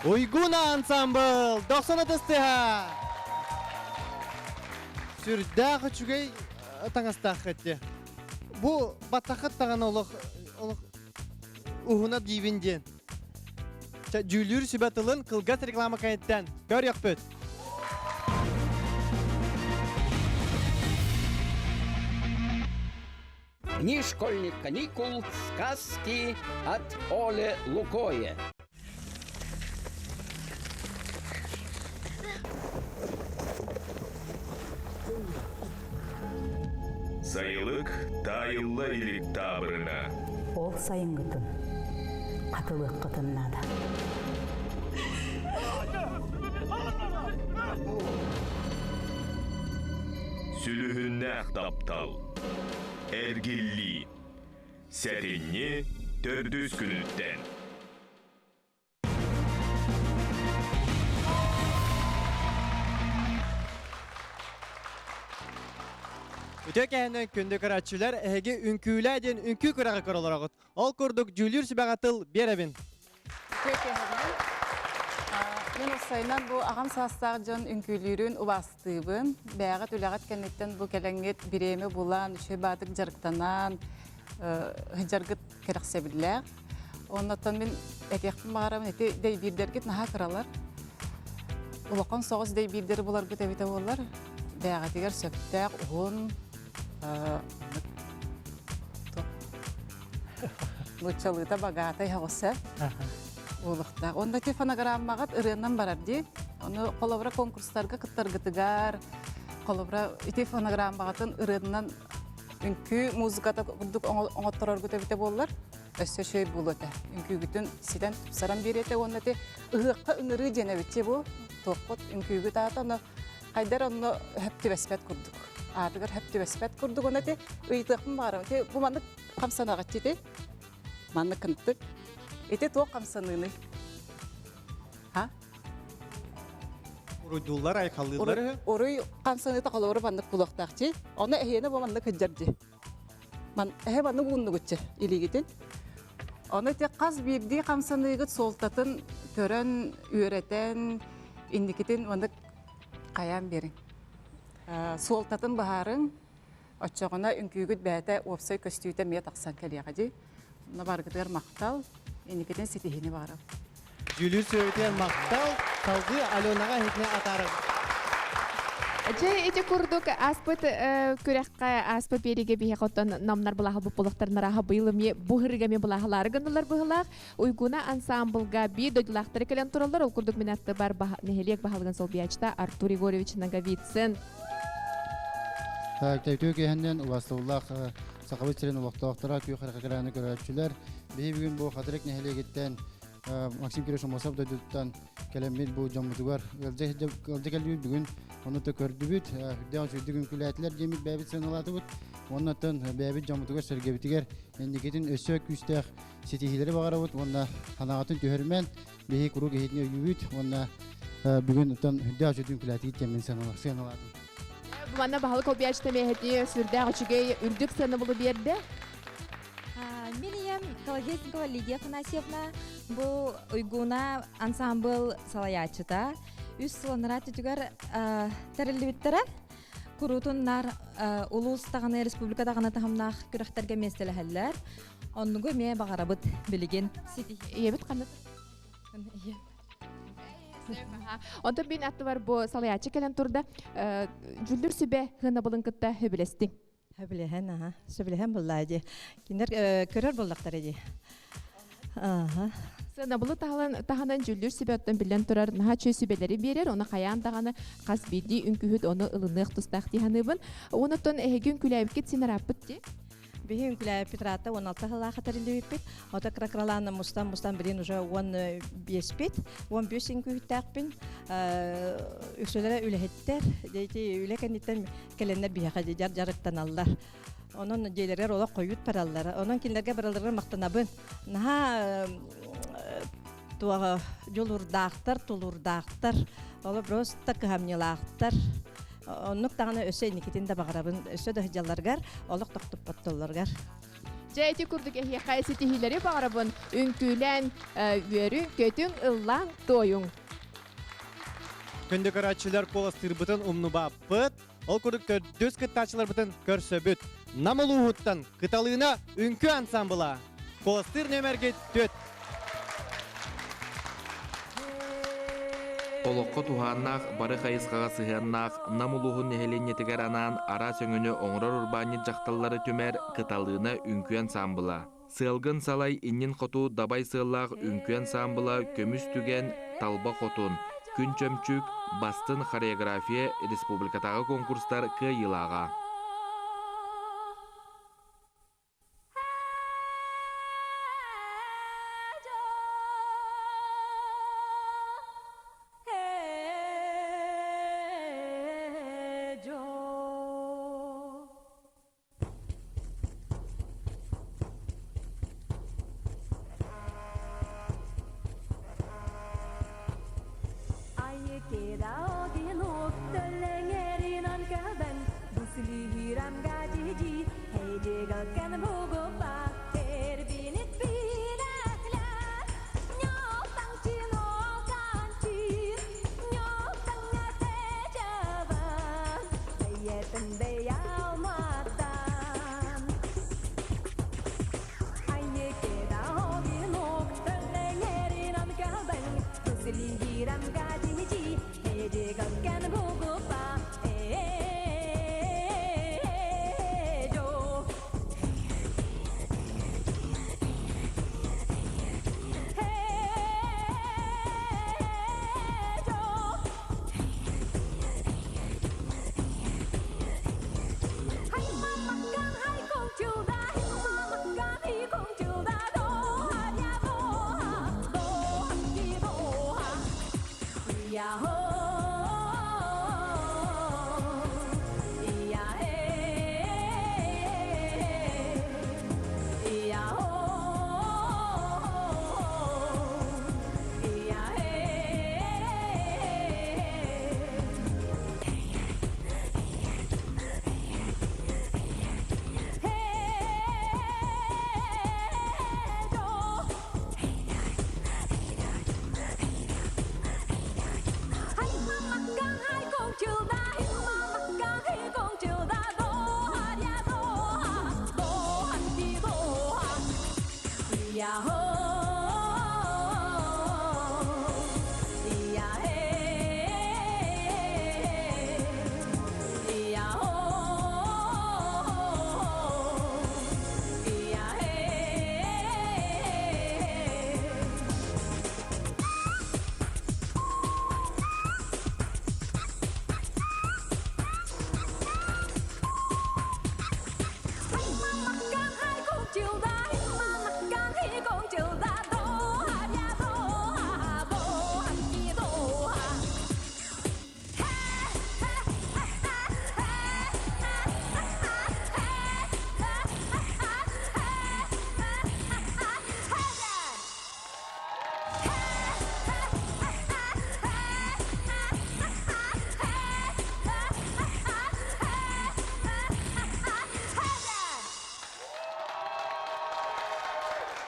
Speaker 3: Уйгуна ансамбл 90 ытыстыһа! Сүрдээх үчүгэй таҥастаах этти. Бу баттахыт таҕаны олох олох уһуна диибин диэн. Дьүүллүүр сүбэ тылын кылгас реклама кэнниттэн көрүөхпүт.
Speaker 1: Дни школьных каникул. Сказки от Оле Лукое.
Speaker 13: Сайылык таайылла илик таабырына.
Speaker 1: Ол сайыҥҥытын хатылыаххытын наада.
Speaker 13: Сүлүһүннээх таптал. Эргиллии. Сэтинньи төрдүс күнүттэн.
Speaker 3: Үтө кэһэнэн күндү көрөөччүлэр, эһиги үҥкүүлээ диэн үҥкүү күрэҕи көрө олороҕут. Ол курдук дьүүлүүр сүбэҕэ тыл биэрэбин.
Speaker 9: Үтүө кэһэнэн. Мин уссайынан бу аҕам саастаах дьон үҥкүүлүүрүн убаастыыбын. Бэйэҕит үлэҕит кэнниттэн бу кэлэҥҥит бириэмэ булан, үчүгэй баатык дьарыктанан, сылдьаргыт кэрэхсэбиллээх. Оннуттан мин этиэхпин баҕарабын, ити дэйбиирдэргит наһаа кыралар. Улахан соҕус дэйбиирдэри буларгыт эбитэ буоллар, бэйэҕитигэр сөптөөх уһун нууччалыыта богатый оҕуса буолуохтаах. Онно ити фонограммаҕыт ырыанан барар дии. Ону холобура конкурстарга кыттаргытыгар, холобура ити фонограммаҕытын ырыанан үҥкүү музыката курдук оҥоттороргут эбитэ буоллар, өссө үчүгэй буолуо этэ. Үҥкүүгүтүн ситэн тупсаран биэриэ этэ уонна ити ыһыахха ыҥырыы диэн эбитчи бу туохпут үҥкүүгүт аата ону хайдар онно хөп түбэспэт курдук. Аатыгар хөп түбэспэт курдук уонна ити ыйытыахпын баҕарабын. Ити бу маннык хамсанаҕыт ити маннык кынтык. Ити туох хамсаныыный? Ха?
Speaker 3: Уруйдууллар, айхаллыыллар үһү.
Speaker 9: Уруй хамсаныыта холобура маннык булуохтаах дии. Ону эһиэнэ бу маннык сылдьар дии. Ман эһэ маннык ууннугутча илиигитин. Ону ити хас биирдии хамсаныыгыт суолтатын көрөн, үөрэтэн, инникитин маннык хайаан биэриҥ. Суолтатын быһаарыҥ, оччоҕуна үҥкүүгүт бэйэтэ уопсай көстүүтэ эмиэ тахсан кэлиэҕэ дии. Онно барыгытыгар махтал, инникитин ситиһиини баҕарабын.
Speaker 3: Дьүүлүүр сүбэтигэр махтал, салгыы Аленаҕа иһитинэ атаарабыт.
Speaker 2: Дьэ, ити курдук ааспыт күрэххэ, ааспыт биэриигэ биһиэхэ оттон намнар былааһа буппулахтарын арааһа быйыл эмиэ бу һырыга эмиэ былааһалаары гыннылар быһылаах. Уйгуна ансаамбылга биир дойдулаахтары кэлэн тураллар. Ол курдук мин аттыбар нэһилиэк баһылыгын солбуйааччыта Артур Егорович Ноговицын.
Speaker 4: Так, үтүө киэһэннэн убастабыллаах Сахабыт сирин олохтоохторо, күөх экраны көрөөччүлэр. Биһи бүгүн бу Хатырык нэһилиэгиттэн Максим Кириллович Аммосов дойдутуттан кэлэммит бу дьоммутугар ыалдьа кэлбит бүгүн ону да көрдүбүт. Үрдээх үчүгдүк үҥкүүлээтилэр диэммит бэйэбит сыаналаатыбыт. Уоннаттан бэйэбит дьоммутугар сэргэбитигэр инникитин өссө күүстээх ситиһиилэри баҕарабыт уонна санааҕытын түһэрмэн биһи куруук иһитини өйүүбүт уонна бүгүн оттон үрдээх үчүгдүк үҥкүүлээтигит диэммин сыаналаатым.
Speaker 2: Манна баһылык Олбиячта миэһэтии сүрдээх үчүгэй үрдүк сыанабылы биэрдэ.
Speaker 5: Мин ийэм Колодезникова Лидия Афанасьевна бу Уйгуна ансамбл салайааччыта. Үс сыл анараа түтүгэр тэриллибиттэрэ. Куруутун нар улуус даҕаны, республика даҕаны таһымнаах күрэхтэргэ миэстэлэһэллэр. Оннугу эмиэ баҕарабыт билигин.
Speaker 2: Ийэбит ханна?
Speaker 5: Ийэм.
Speaker 2: Онтон мин аттыбар бу салайааччы кэлэн турда. Дьүллүр сүбэ хынабылын кытта хөбүлэстиҥ.
Speaker 24: Сөбүлэһэн, аха. Сөбүлэһэн буллаа дии. Кинилэр көрөр буоллахтара дии. Аха.
Speaker 2: Сыанабылы таһынан дьүүллүүр сүбэ оттон биллэн турар наһаа үчүгэй сүбэлэри биэрэр, ону хайаан даҕаны хас биирдии үҥкүүһүт ону ылыныах тустаах дии саныыбын. Онон эһиги үҥкүүлээбиккит син ырааппыт дии.
Speaker 24: Биһи үҥкүүлээбиппит ыраатта 16 сыллаах тэриллибиппит. Ото кыра-кыралаан мустан-мустан билин уже 15-пит. 15 үҥкүүһүттээхпин. Үксүлэрэ үлэһиттэр. Ити үлэ кэнниттэн кэлэннэр биһиэхэ дьар дьарыктаналлар. Онон дьиэлэригэр олох хойут бараллар. Онон кинилэргэ бараларыгар махтанабын. Наһаа туох дьулуурдаахтар, тулуурдаахтар, оло просто кыһамньылаахтар. Оннук даҕаны өссө инникитин да баҕарабын, өссө да сылдьалларыгар, олох тохтоппоттоллоругар.
Speaker 2: Дьэ ити курдук эһиэхэ ситиһиилэри баҕарабын, үҥкүүлээн, үөрүҥ, көтүҥ, ыллааҥ, туойуҥ.
Speaker 3: Күндү көрөөччүлэр куоластыырбытын умнубаппыт. Ол курдук төрдүс кыттааччыларбытын көрсөбүт. Нам улууһуттан Кыталыына үҥкүү ансамбла. Куоластыыр нүөмэргит 4.
Speaker 7: Олоххо туһааннаах бары хайысхаҕа сыһыаннаах Нам улууһун нэһилиэнньэтигэр анаан араас өҥөнү оҥорор урбаанньыт дьахталлары түмэр Кыталыына үҥкүү ансамбла. Сыалгын салай иннин хоту дабай сыаллаах үҥкүү ансаамбыла Көмүс түгэн, Талба хотун, Күн чөмчүүк, Бастын хореография республикатааҕы конкурстар кыайыылааҕа.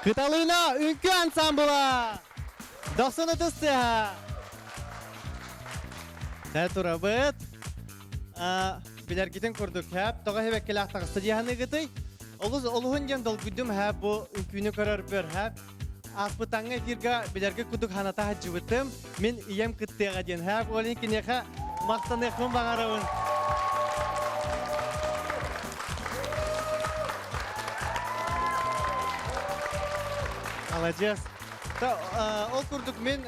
Speaker 3: Кыталыына үҥкүү ансамбла! Дохсун ытыс тыаһа! Дэ турабыт. Билэргитин курдук хэп тоҕо хэбэккэлээх таҕыста дии саныыгытый? Олус олуһун диэн долгуйдум хэп бу үҥкүүнү көрөрбөр хэп. Ааспытаҥҥа эфирга билэргэ курдук ханата сылдьыбытым. Мин ийэм кыттыаҕа диэн хэп ол иһин киниэхэ махтаныахпын баҕарабын. Маладьыас. Ол курдук мин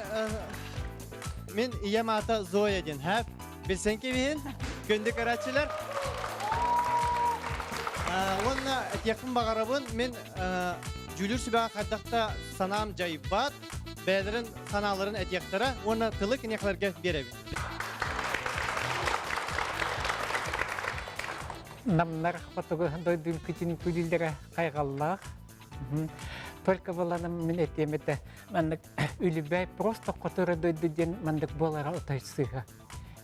Speaker 3: мин ийэм аата Зоя диэн хэп. Билсэн кэбиһин, күндү көрөөччүлэр. Уонна этиэхпин баҕарабын, мин дьүүлүүр сүбэҕэ хайдах да санаам дьайбат, бэйэлэрин санааларын этиэхтэрэ уонна тылы киниэхэлэргэ биэрэбин.
Speaker 8: Намнар хотугу дойду үҥкүүтүн үҥкүүлүүллэрэ хайҕаллаах. Только буланым мин этиэм этэ, маннык үлүбээй просто хоту дойду диэн маннык буолара отой сыыһа.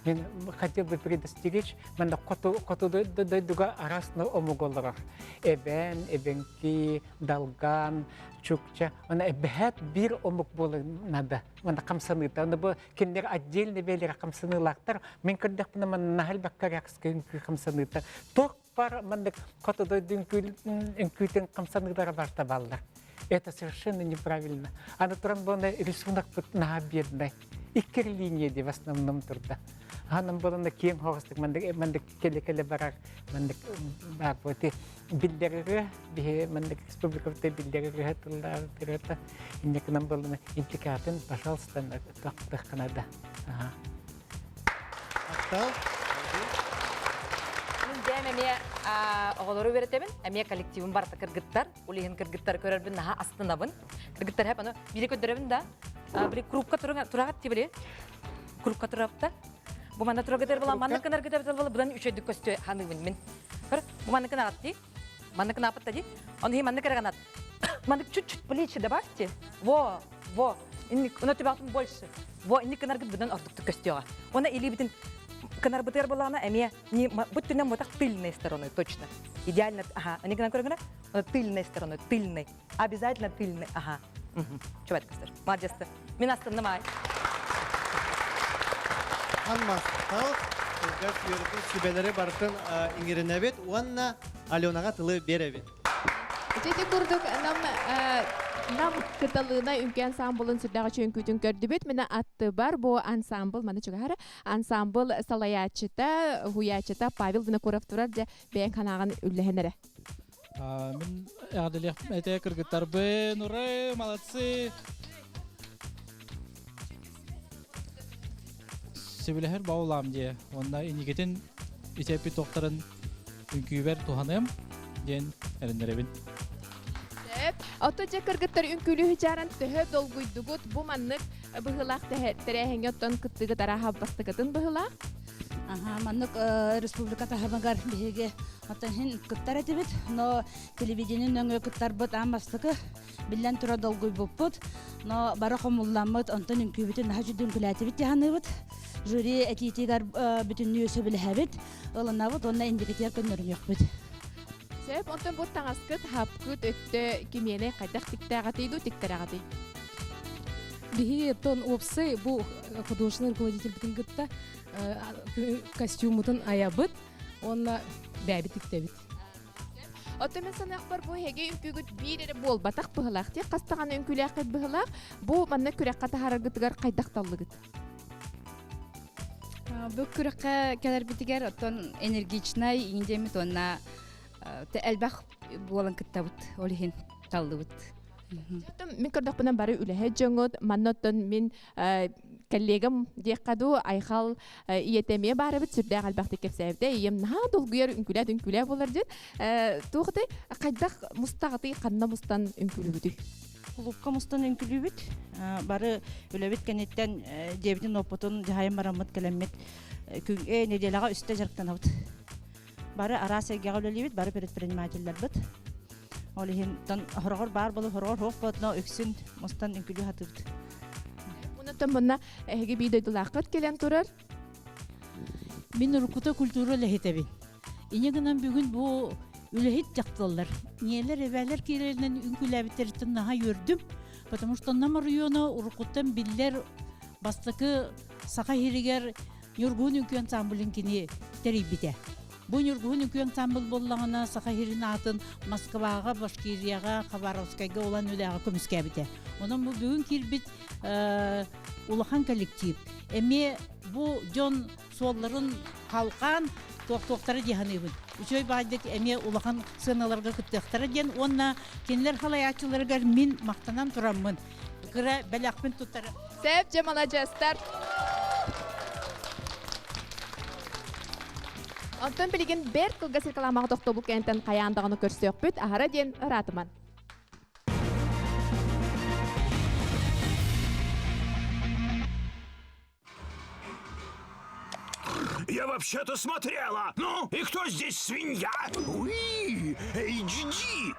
Speaker 8: Мин хотел бы предостеречь, манна хоту, хоту дойдуга араас омук олорор. Эбээн, эбэҥки, далган, чукча. Она эбэһээт биир омук буолар надо. Манна хамсаныыта. Аны бу кинилэр отдельно бэйэлэрэ хамсаныылаахтар. Мин көрдөхпүнэ манна наһаа элбэх корякскай үҥкүү хамсаныыта. Туох бар маннык хоту дойду үҥкүүтүн хамсаныылара барта баллар. Это совершенно неправильно. Аны туран буона рисунокпут наһаа бедный. Икки линия де в основном турда. Анан болона киэҥ хоҕостук мандык мандык келе-келе барар мандык бар боти биллерere биһи мандык республикабыта биллерere тыллаары тырыта иннекинан болона импликатын пожалуйста тахтахканада. Ага.
Speaker 3: Махтал.
Speaker 10: Мин бэйэм эмиэ оҕолору үөрэтэбин, эмиэ коллективым барыта кыргыттар, ол иһин кыргыттары көрөрбүн наһаа астынабын. Кыргыттар хэп аны биири көрдөрөбүн да, били крупка тураҕат ти били крупка турапта. Бу манна турагытар була, манна кынаргытар була, будан үчөйдүк көстө ханыыбын мин. Көр, бу манна кынагат ти. Манна кынапытта ди. Оны манна кыраганат. Манна чуть-чуть плечи добавьте. Во, во. Уна түбәтин больше. Во инник кынаргыт быдан ордуктук көстүөҕэ. Уонна илиибитин кынарбытыгар буоллаҕына эмиэ не бу түнэн ботах тыльной стороной точно. Идеально аха, они гынан көрө гына, тыльной стороной, тыльной. Обязательно тыльный, аха. Чубат көстөр. Молодец. Мин астынным ай.
Speaker 3: Махтал, кылгас үөрэтин сүбэлэри барытын иҥэринэбит уонна Аленаҕа тылы биэрэбит.
Speaker 2: Ити курдук нам нам кыталыына үҥкүү ансамблын сүрдээх үчүгэй үҥкүүтүн көрдүбүт. Мина аттыбар бу ансамбл маны чугаһар ансамбл салайааччыта, уһуйааччыта Павел Винокуров турар дьэ бэйэҥ ханаҕын үллэһэн эрэ.
Speaker 6: Мин эҕэрдэлиэхпин этэ кыргыттарбын, ура, молодцы! Сөбүлэһэр баулаам диэ. Уонна инникитин итеппит тохтарын үҥкүүбэр туһаныам диэн эрэннэрэбин.
Speaker 2: Сөп. Ото дьэ кыргыттар үҥкүүлүүһү чааран төһө долгуйдугут бу маннык быһыылаах тэрээһиҥҥэ оттон кыттыгыт арааһа бастакытын быһыылаах.
Speaker 11: Аха, маннык республика таһымыгар биһиги оттон иһин кыттар этибит, но телевидение нөҥүө кыттарбыт аан бастакы биллэн турар долгуйбуппут, но бары хомулламмыт, онтон үҥкүүбүтүн наһаа үчүгэй үҥкүүлээтибит дии саныыбыт. Жюри этиитигэр бүтүннүү сөбүлэһэбит, ылынабыт уонна индикитигэр көннөрүнүөхпүт.
Speaker 2: Сөп, онтон бу таҥаскыт, хапкыт өттө кимиэнэй хайдах тиктээҕитий дуу, тиктэрэҕитий?
Speaker 12: Биһиги оттон уопсай бу художественный руководительбитин кытта костюммутун айабыт уонна бэйэбит тиктэбит.
Speaker 2: Оттон мин саныахпар бу эһиги үҥкүүгүт биир эрэ буолбатах быһылаах. Тиэх хас даҕаны үҥкүүлээххит быһылаах. Бу манна күрэххэ таһаараргытыгар хайдах таллыгыт?
Speaker 14: Бу күрэххэ кэлэрбитигэр оттон энергичнай индиэмит уонна элбэх буолан кыттабыт. Ол иһин таллыбыт.
Speaker 2: Оттон мин көрдөхпүнэ бары үлэһит дьоҥут, манна оттон мин коллегам диэххэ дуу, Айхал ийэтэ эмиэ баар эбит, сүрдээх элбэхтик кэпсээбитэ. Ийэм наһаа долгуйар, үҥкүүлээт үҥкүүлээ буолар диэн. Туох этэй, хайдах мустаҕытый, ханна мустан үҥкүүлүүгүтүй?
Speaker 11: Кулуупка мустан үҥкүүлүүбүт. Бары үлэбит кэнниттэн дьиэбитин уоппутун дьаһайан бараммыт кэлэммит күн нэдиэлэҕэ үстэ дьарыктанабыт. Бары араас эйгэҕэ үлэлиибит, бары предпринимателлэрбит. Ол иһин хороҕор баар болу, хороҕор суох болотно үксүн мустан үҥкүлүү хатыыбыт.
Speaker 2: Онтон мунна эһиги бии дойдулааххыт кэлэн турар.
Speaker 25: Мин уруккута культура үлэһитэбин. Иньэ гынан бүгүн бу үлэһит дьахталлар, ийэлэр, эбээлэр киирэринэн үҥкүүлээбиттэриттэн наһаа үөрдүм. Потому что Нам оройуона уруккуттан биллэр бастакы Саха сиригэр Ньургуһун үҥкүү ансамблын кини тэрийбитэ. Бу Ньургуһун үҥкүү ансамбл буоллаҕына Саха сирин аатын Москваҕа, Башкирияҕа, Хабаровскайга улан үлэҕэ көмүскээбитэ. Онон бу бүгүн киирбит улахан коллектив. Эмиэ бу дьон суолларын халҕаан туохтуохтара дии саныыбын. Үчүгэй баайдык эмиэ улахан сыаналарга кыттыахтара диэн уонна кинилэр халайааччыларыгар мин махтанан тураммын кыра бэлэхпин туттара.
Speaker 2: Сөп, дьэ маладьыастар. Онтон билигин бэрт кылгас рекламаҕа тохтобул кэнниттэн хайаан даҕаны көрсүөхпүт, аһара диэн ыраатыман.
Speaker 26: Я вообще-то смотрела! Ну, и кто здесь свинья? Уи! HD!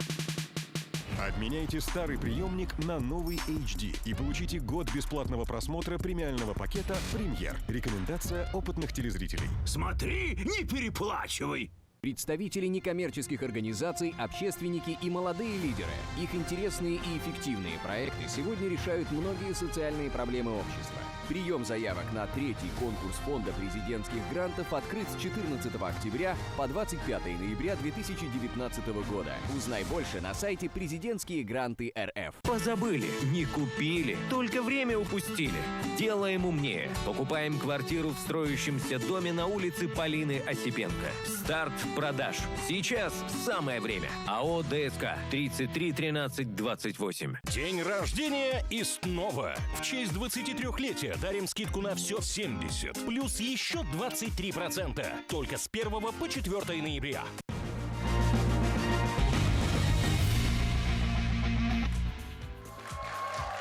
Speaker 27: Обменяйте старый приемник на новый HD и получите год бесплатного просмотра премиального пакета «Премьер». Рекомендация опытных телезрителей.
Speaker 26: Смотри, не переплачивай!
Speaker 28: Представители некоммерческих организаций, общественники и молодые лидеры. Их интересные и эффективные проекты сегодня решают многие социальные проблемы общества. Прием заявок на третий конкурс Фонда президентских грантов открыт с 14 октября по 25 ноября 2019 года. Узнай больше на сайте «Президентские гранты РФ».
Speaker 29: Позабыли, не купили, только время упустили. Делаем умнее. Покупаем квартиру в строящемся доме на улице Полины Осипенко. Старт продаж. Сейчас самое время. АО ДСК 33 13 28.
Speaker 27: День рождения и снова. В честь 23-летия дарим скидку на все в 70. Плюс еще 23%. Только с 1 по 4 ноября.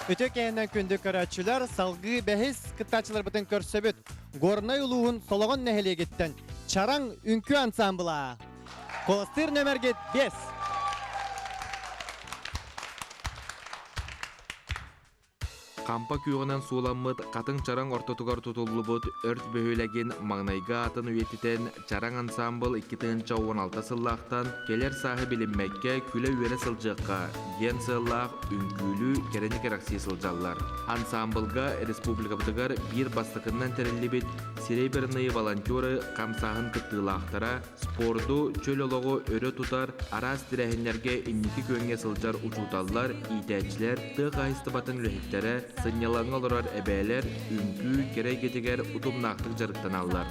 Speaker 3: Үтө кэһинэн күндү көрөөччүлэр, салгыы бэһис кыттааччыларбытын көрсөбүт. Горнай улууһун Солоҕон нэһилиэгиттэн Чараҥ үҥкүү ансамбла. Куоластыыр нөмергит 5.
Speaker 7: Хампа күөҕүнэн сууламмыт хатыҥ чараҥ ортотугар тутуллубут Өрт бөһүөлэгин маҥнайгы аатын үйэтитэн Чараҥ ансаамбыл 2016 сыллаахтан кэлэр сааһы билиммэккэ күлэ-үөрэ сылдьыахха диэн сыаллаах үҥкүүлүү кэрэни кэрэхсии сылдьаллар. Ансаамбылга республикабытыгар биир бастакыннан тэриллибит Серебряные волонтеры хамсааһын кыттыылаахтара Спорду, чөл олоҕу өрө тутар, араас тэрээһиннэргэ инники күөҥҥэ сылдьар учууталлар, иитээччилэр, тыа хаһаайыстыбатын үлэһиттэрэ, сынньалаҥҥа олорор эбээлэр үҥкүү кэрэ эйгэтигэр утумнаахтык дьарыктаналлар.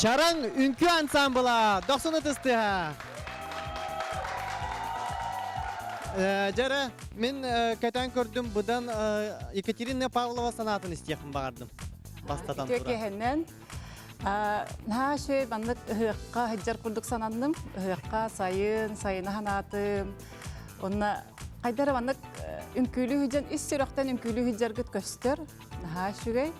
Speaker 3: Чараҥ үҥкүү ансаамбыла дохсун ытыстыһа. Дьэрэ, мин кэтэн көрдүм быдан Екатерина Павлова санаатын истиэхпин баҕардым. Бастатан
Speaker 9: Үтүө
Speaker 3: туран.
Speaker 9: киэһэнэн Наһаа үчүгэй маннык ыһыахха сылдьар курдук сананным. Ыһыахха сайын, сайына санаатым. Онно хайда эрэ маннык үҥкүүлүү сылдьан, ис сүрэхтэн үҥкүүлүү сылдьаргыт көстөр. Наһаа үчүгэй.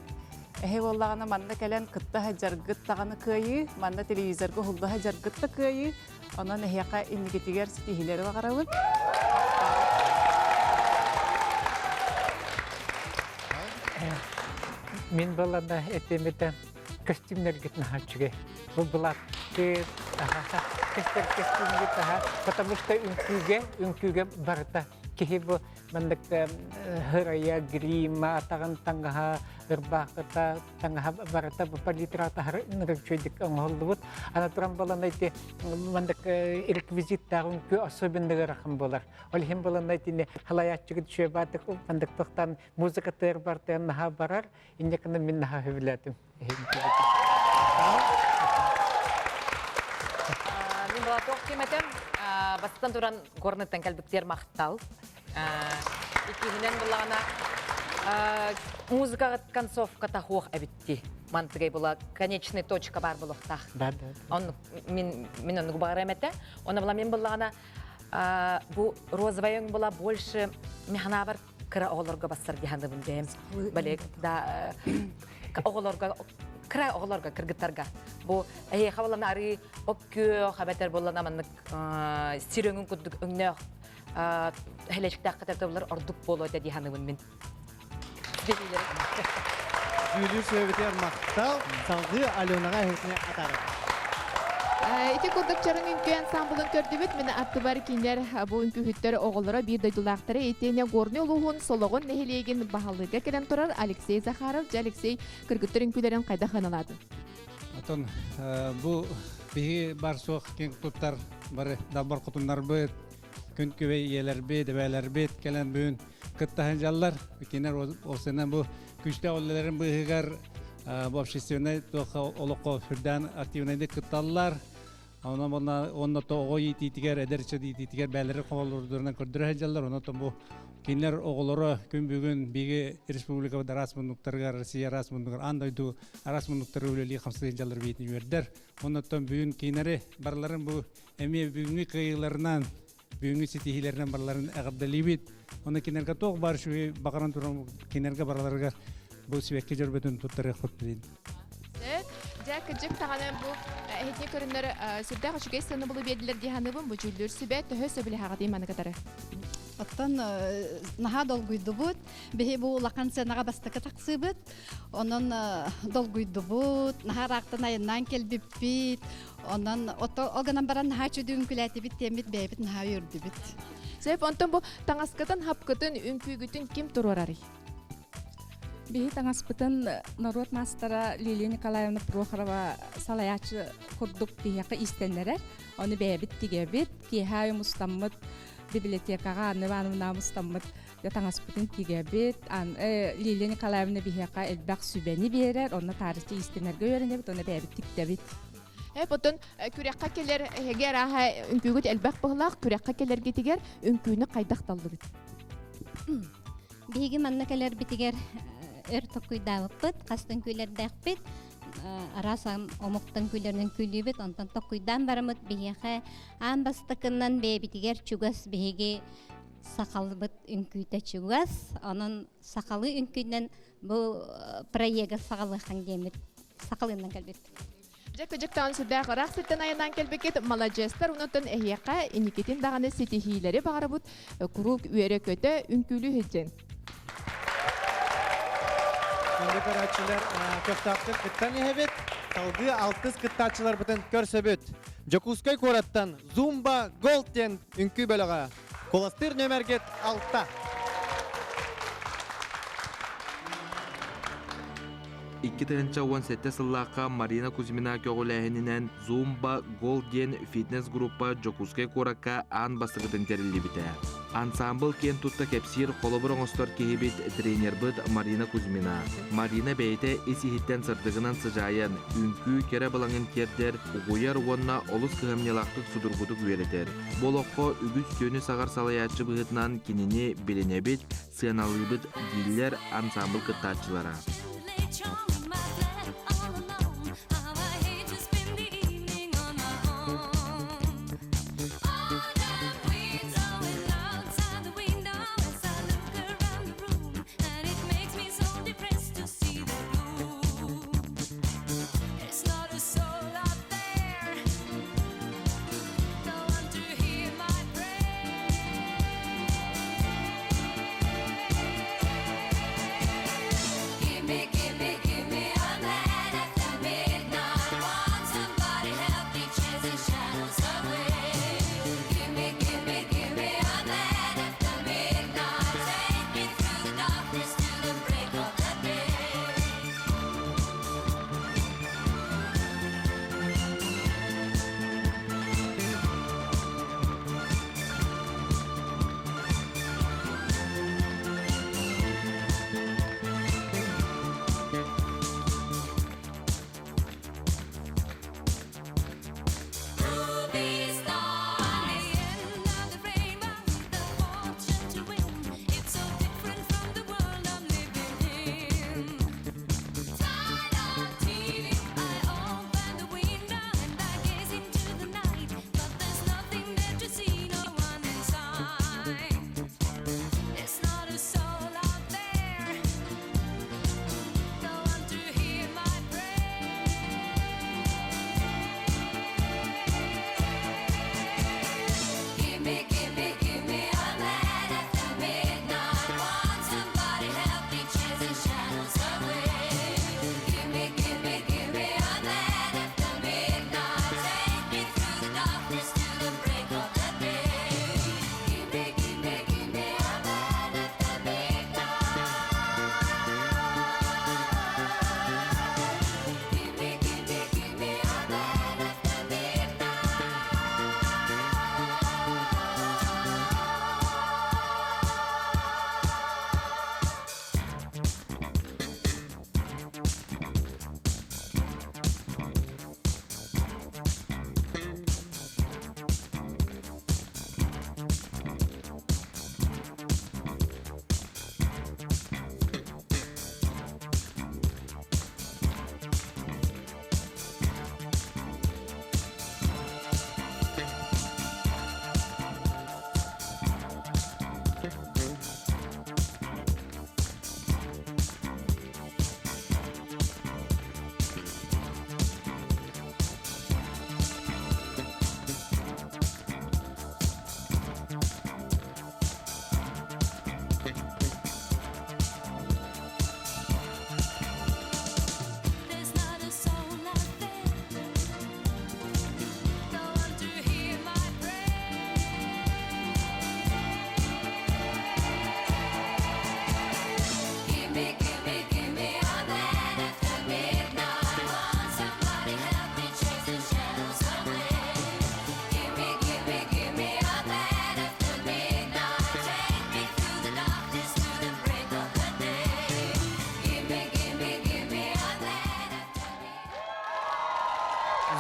Speaker 9: Эһи буоллаҕына манна кэлэн кытта сылдьаргыт даҕаны кыайыы, манна телевизорга уһулла сылдьаргыт да кыайыы. Онон эһиэхэ инникитигэр ситиһиилэри баҕарабын.
Speaker 8: Мин балана этим этэ костюмнаргыт наһаа үчүгэй. Бу былааккыт, көстөр костюмгут аха, потому что үҥкүүгэ, үҥкүүгэ барыта киһи бу маннык һырайа, грима, атаҕын таҥаһа, ырбаахыта, таҥаһа барыта бу палитра таһар үчүгэйдик оҥоһуллубут. Ана туран балан эти маннык реквизиттаах үҥкүү особенно ыарахан буолар. Ол иһин балан этини халайааччыгыт үчүгэй баатык маннык тохтан музыка тыар бартыан наһаа барар. Инньэ гынан мин наһаа сөбүлээтим.
Speaker 10: Мин была туох киметем бастан туран горныттан кэлбиттер махтал. Иккиһинэн буллаҕына музыкаҕыт концовка тахуох эбитти. Мантыгай була конечный точка бар булуохтаах.
Speaker 8: Да, да.
Speaker 10: Он мин мин оннук баҕарам этэ. Она була мин буллаҕына бу розовая була больше механабар кыра оҕолорго бассар диһаныбын бэйэм. Балек да оҕолорго. Кыра оҕолорго, кыргыттарга. Бу эһиэхэ буоллана арыы оп күөх эбэтэр буоллана маннык сир өҥүн курдук өҥнөөх хэлэчиктээх кытар ордук буолуо этэ дии саныыбын мин.
Speaker 3: Дьүүлүүр сүбэбитигэр махтал. Салгыы Аленаҕа эһэтини атаарар.
Speaker 2: Ити курдук чарын үҥкүү ансамблын көрдүбүт. Мин аттыбар кинилэр бу үҥкүүһүттэр оҕолоро биир дойдулаахтара итиэннэ Горнай улууһун Солоҕон нэһилиэгин баһылыга кэлэн турар Алексей Захаров. Дьэ, Алексей, кыргыттар үҥкүүлэрин хайдах сыаналаатын?
Speaker 15: Отон бу биһиги бар суох киэҥ туттар бары далбар хотуннарбыт, күн күбэй ийэлэрбит, эбээлэрбит кэлэн бүгүн кыттаһын дьаллар. Кинилэр ол бу күүстээх үлэлэрин быыһыгар бу общественнай туохха олоххо сүрдээн активнайдык кытталлар. Онон онно оҕо иитиитигэр, эдэр ыччат иитиитигэр бээлэри хололордорунан көрдөрө сылдьаллар. Онон бу кинилэр оҕолоро күн бүгүн биһиги республикабыт араас муннуктарыгар, Россия араас муннугар, аан дойду араас муннуктарыгар үлэлии хамсыы сылдьаллар биитин үөрдэр. Оннуттан бүгүн кинилэри барыларын бу эмиэ бүгүҥҥү кыайыыларынан бүгүҥҥү ситиһиилэринэн барыларын эҕэрдэлиибит. Онно кинилэргэ туох баар үчүгэй баҕаран туран кинилэргэ барыларыгар бу сибэкки дьөрбөтүн туттарыахпыт билин.
Speaker 2: Дьэ, кырдьык даҕаны бу эһитини көрүннэр сүрдээх үчүгэй сыанабылы биэрдилэр дии саныыбын. Бу дьүүллүүр сүбэ төһө сөбүлэһэҕитий маны кытары?
Speaker 16: Оттон наһаа долгуйдубут. Биһи бу улахан сценаҕа бастакы тахсыыбыт. Онон долгуйдубут, наһаа ыраахтан айаннаан кэлбиппит. Онон ол гынан баран наһаа үчүгэй үҥкүүлээтибит диэммит бэйэбит наһаа үөрдүбүт.
Speaker 2: Сөп, онтон бу таҥаскытын, хапкытын, үҥкүүгүтүн ким туруорарый?
Speaker 14: Биһи таҥаспытын норуот маастара Лилия Николаевна Прохорова салайааччы курдук биһиэхэ иистэннэрэр. Ону бэйэбит тигэбит, киэһэ аайы мустаммыт библиотекаҕа Анна Ивановна мустаммыт таҥаспытын тигэбит. Лилия Николаевна биһиэхэ элбэх сүбэни биэрэр, онно таарыччы иистэнэргэ үөрэнэбит, онно бэйэбит тиктэбит.
Speaker 2: Потон күрэххэ кэлэр эһиги арааһа үҥкүүгүт элбэх быһылаах күрэххэ кэлэргитигэр үҥкүүнү хайдах таллыгыт?
Speaker 17: Биһиги манна кэлэрбитигэр өр токкуйдаабыппыт, хас да үҥкүүлэрдээхпит, араас омуктан үҥкүүлэринэн үҥкүүлүүбүт, онтон токкуйдаан бараммыт биһиэхэ аан бастакынан бэйэбитигэр чугас биһиги сахалбыт үҥкүүтэ чугас, онон сахалыы үҥкүүнэн бу проегы саҕалыаххын диэммит сахалыынан кэлбиппит.
Speaker 2: Дьэ, кыдьыктаан сүрдээх ыраах сиртэн айаннаан кэлбиккит маладьыастар онуттан эһиэхэ инникитин даҕаны ситиһиилэри баҕарабыт куруук үөрэ-көтө үҥкүүлүү сылдьын.
Speaker 3: Күндү көрөөччүлэр, көхтөөхтүк кыттан иһэбит. Салгыы алтыс кыттааччыларбытын көрсөбүт. Дьокуускай куораттан Зумба Голд диэн үҥкүү бөлөҕө. Куластыыр нөмергит алта.
Speaker 7: 2017 сыллаахха Марина Кузьмина көҕүлээһининэн Zumba Gold диэн фитнес-группа Дьокуускай куоракка аан бастакытын тэриллибитэ. Ансаамбыл киэн тутта кэпсиир холобур оҥостор киһибит тренербыт Марина Кузьмина. Марина бэйэтэ ис-иһиттэн сырдыгынан сыдьаайан, үҥкүү кэрэ былаҥын тиэрдэр, угуйар уонна олус кыһамньылаахтык судургутук үөрэтэр. Бу олоххо үгүс сүөнү саҕар салайааччы быһыытынан кинини билинэбит, сыаналыыбыт дииллэр ансаамбыл кыттааччылара.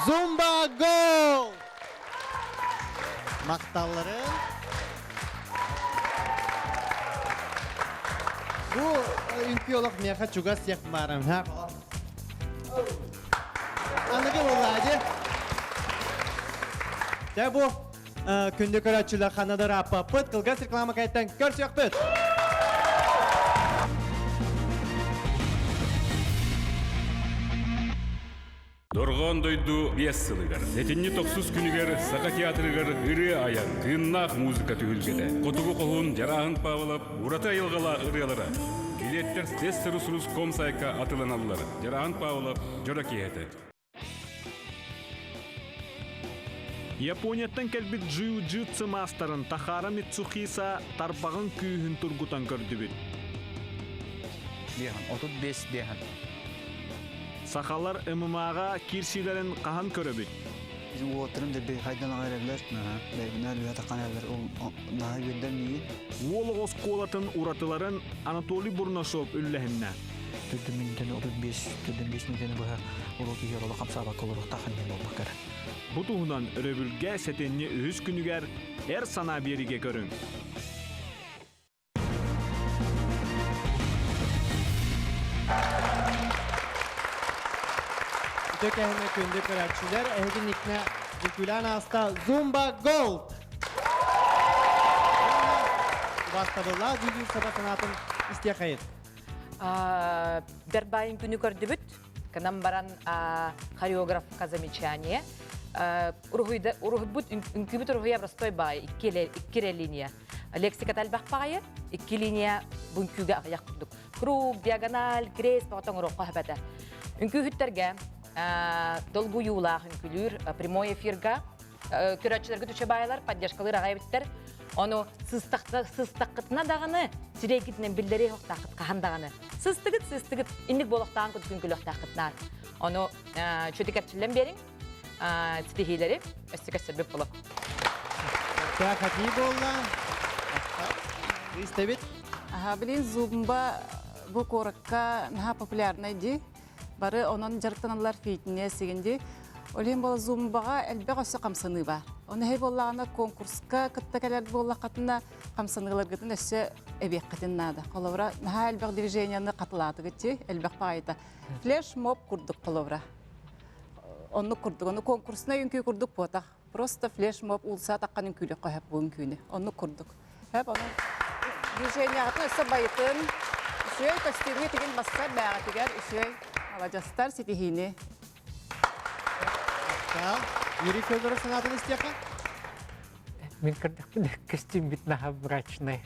Speaker 3: Зумба Гол! Махталларын. Бу үҥкүү олох миэхэ чугас сиэх маарам. Аныгы буолла Дьэ бу күндү көрөөччүлэр ханна да ырааппаппыт, кылгас реклама кэнниттэн көрсүөхпүт!
Speaker 1: Дорҕоон дойду биэс сылыгар, сэтинньи тохсус күнүгэр Саха театрыгар ырыа айан, тыыннаах музыка түһүлгэтэ. Хотугу хоһуун Дьарааһын Павлов ураты айылҕалаах ырыалара. Билиэттэр Тестер-Рус.ком сайтка атыланаллар. Дьарааһын Павлов дьоро киэһэтэ.
Speaker 4: Японияттан кэлбит джиу-джитсу маастарын Тахара Мицухиса тарбаҕын күүһүн тургутан көрдүбүт.
Speaker 13: Диэхан, 35 диэхан.
Speaker 4: Сахалар ММА-ҕа киирсиилэрин хаһан көрөбүт?
Speaker 13: Уоттарын дэрбей хайдан аҕай эрэллэр. Бэйбинээр үһэ таххан эрэллэр. Ол наһаа үөрдэр миигин.
Speaker 4: Уол оҕо оскуолатын уратыларын Анатолий Бурнашов үллэһиннэ.
Speaker 13: Төрдүн мүнүүтэни 35, төрдүн 5 мүнүүтэни быһа уруок иһэр олох хамсаабакка олоруохтаах диэн буолбакка эрэ.
Speaker 4: Бу туһунан өрөбүлгэ сэтинньи үһүс күнүгэр Эр санаа биэриигэ көрүҥ.
Speaker 3: Үтө кэһинэ күндү көрөөччүлэр, эһиги никнэ Дьүкүлээн ааста Zumba Gold! Убаастабыллаах дьүүллүүр саба санаатын истиэхэйит.
Speaker 10: Дэрбайын күнү көрдүбүт. Кынан баран хореографка замечание. Уруһуйбут үҥкүүбүт уруһуйа простой баай икки эрэ линия. Лексиката элбэх баҕайы, икки линия бу үҥкүүгэ аҕыйах курдук. Круг, диагональ, крест баҕатан оҥоруохха сөп этэ. Үҥкүүһүттэргэ долгуйуулаах үҥкүүлүүр прямой эфирга көрөөччүлэргэ түчэ баайалар, поддержкалыыр аҕай эбиттэр. Ону сыстаххытына даҕаны сирэйгитинэн биллэриэ суохтааххыт хаһан даҕаны. Сыстыгыт, сыстыгыт, инник буолуохтааҕын курдук үҥкүүлүөхтааххыт наар. Ону чүтүк эрчиллэн биэриҥ, ситиһиилэри өссө көстөрбүт буолуо.
Speaker 3: Хатыы буолла. Истэбит.
Speaker 9: Аха, билин зумба бу куоракка наһаа популярнай дии. Бары онон дьарыктаналлар фитнес сигин дии. Ол иһин буола зумбаҕа элбэх өссө хамсаныы бар. Оны хей буоллаҕына конкурска кытта кэлэр буоллаххытына хамсаныыларгытын өссө эбиэххитин наада. Холобура, наһаа элбэх движенияны хатылаатыгыт дии, элбэх баҕайыта. Флеш-моб курдук холобура. Оннук курдук, ону конкурснай үҥкүү курдук буотах. Просто флешмоб уулусса таххан үҥкүүлүөххэ сөп бу үҥкүүнү. Оннук курдук. Сөп, онон движенияҕытын өссө байытын, үчүгэй көстүүмҥэ тигин бассар бээҕитигэр үчүгэй маладьастар ситиһиини.
Speaker 3: Юрий Федоров санаатын истиэххэ.
Speaker 8: Мин көрдөхпүнэ көстүүмбүт наһаа брачный.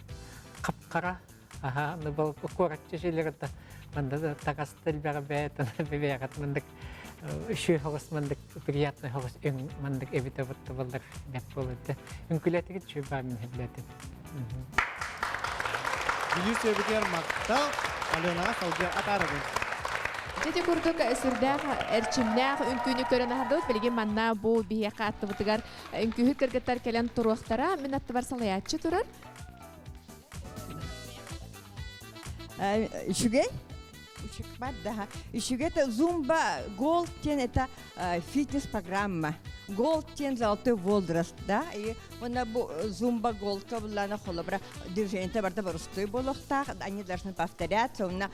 Speaker 8: Хап-хара Аха, ну был куораччы шилерата манда да тагаста элбэҕи бэйэтин бэйэҕит мандык үчүгэй хоҕус мандык приятный хоҕус өҥ мандык эбитэ бутта боллар бэт буолуйда. Үҥкүлэтигит үчүгэй баа мин хэблэтим.
Speaker 3: Бүлүү сөбүтүгэр махтал, Аленаҕа салгыы атаарабын.
Speaker 2: Ити курдук сүрдээх эрчимнээх үҥкүүнү көрөн аһардыбыт. Билигин манна бу биһиэхэ аттыбытыгар үҥкүүһүт кыргыттар кэлэн туруохтара. Мин аттыбар салайааччы турар.
Speaker 18: Үчүгэй? Бар да. Үчүгэй это зумба голд диэн это фитнес-программа. Голд диэн золотой возраст, да? И уонна бу зумба голдка буллана холобура движение барда боростуой буолуохтаах, они должны повторяться, уонна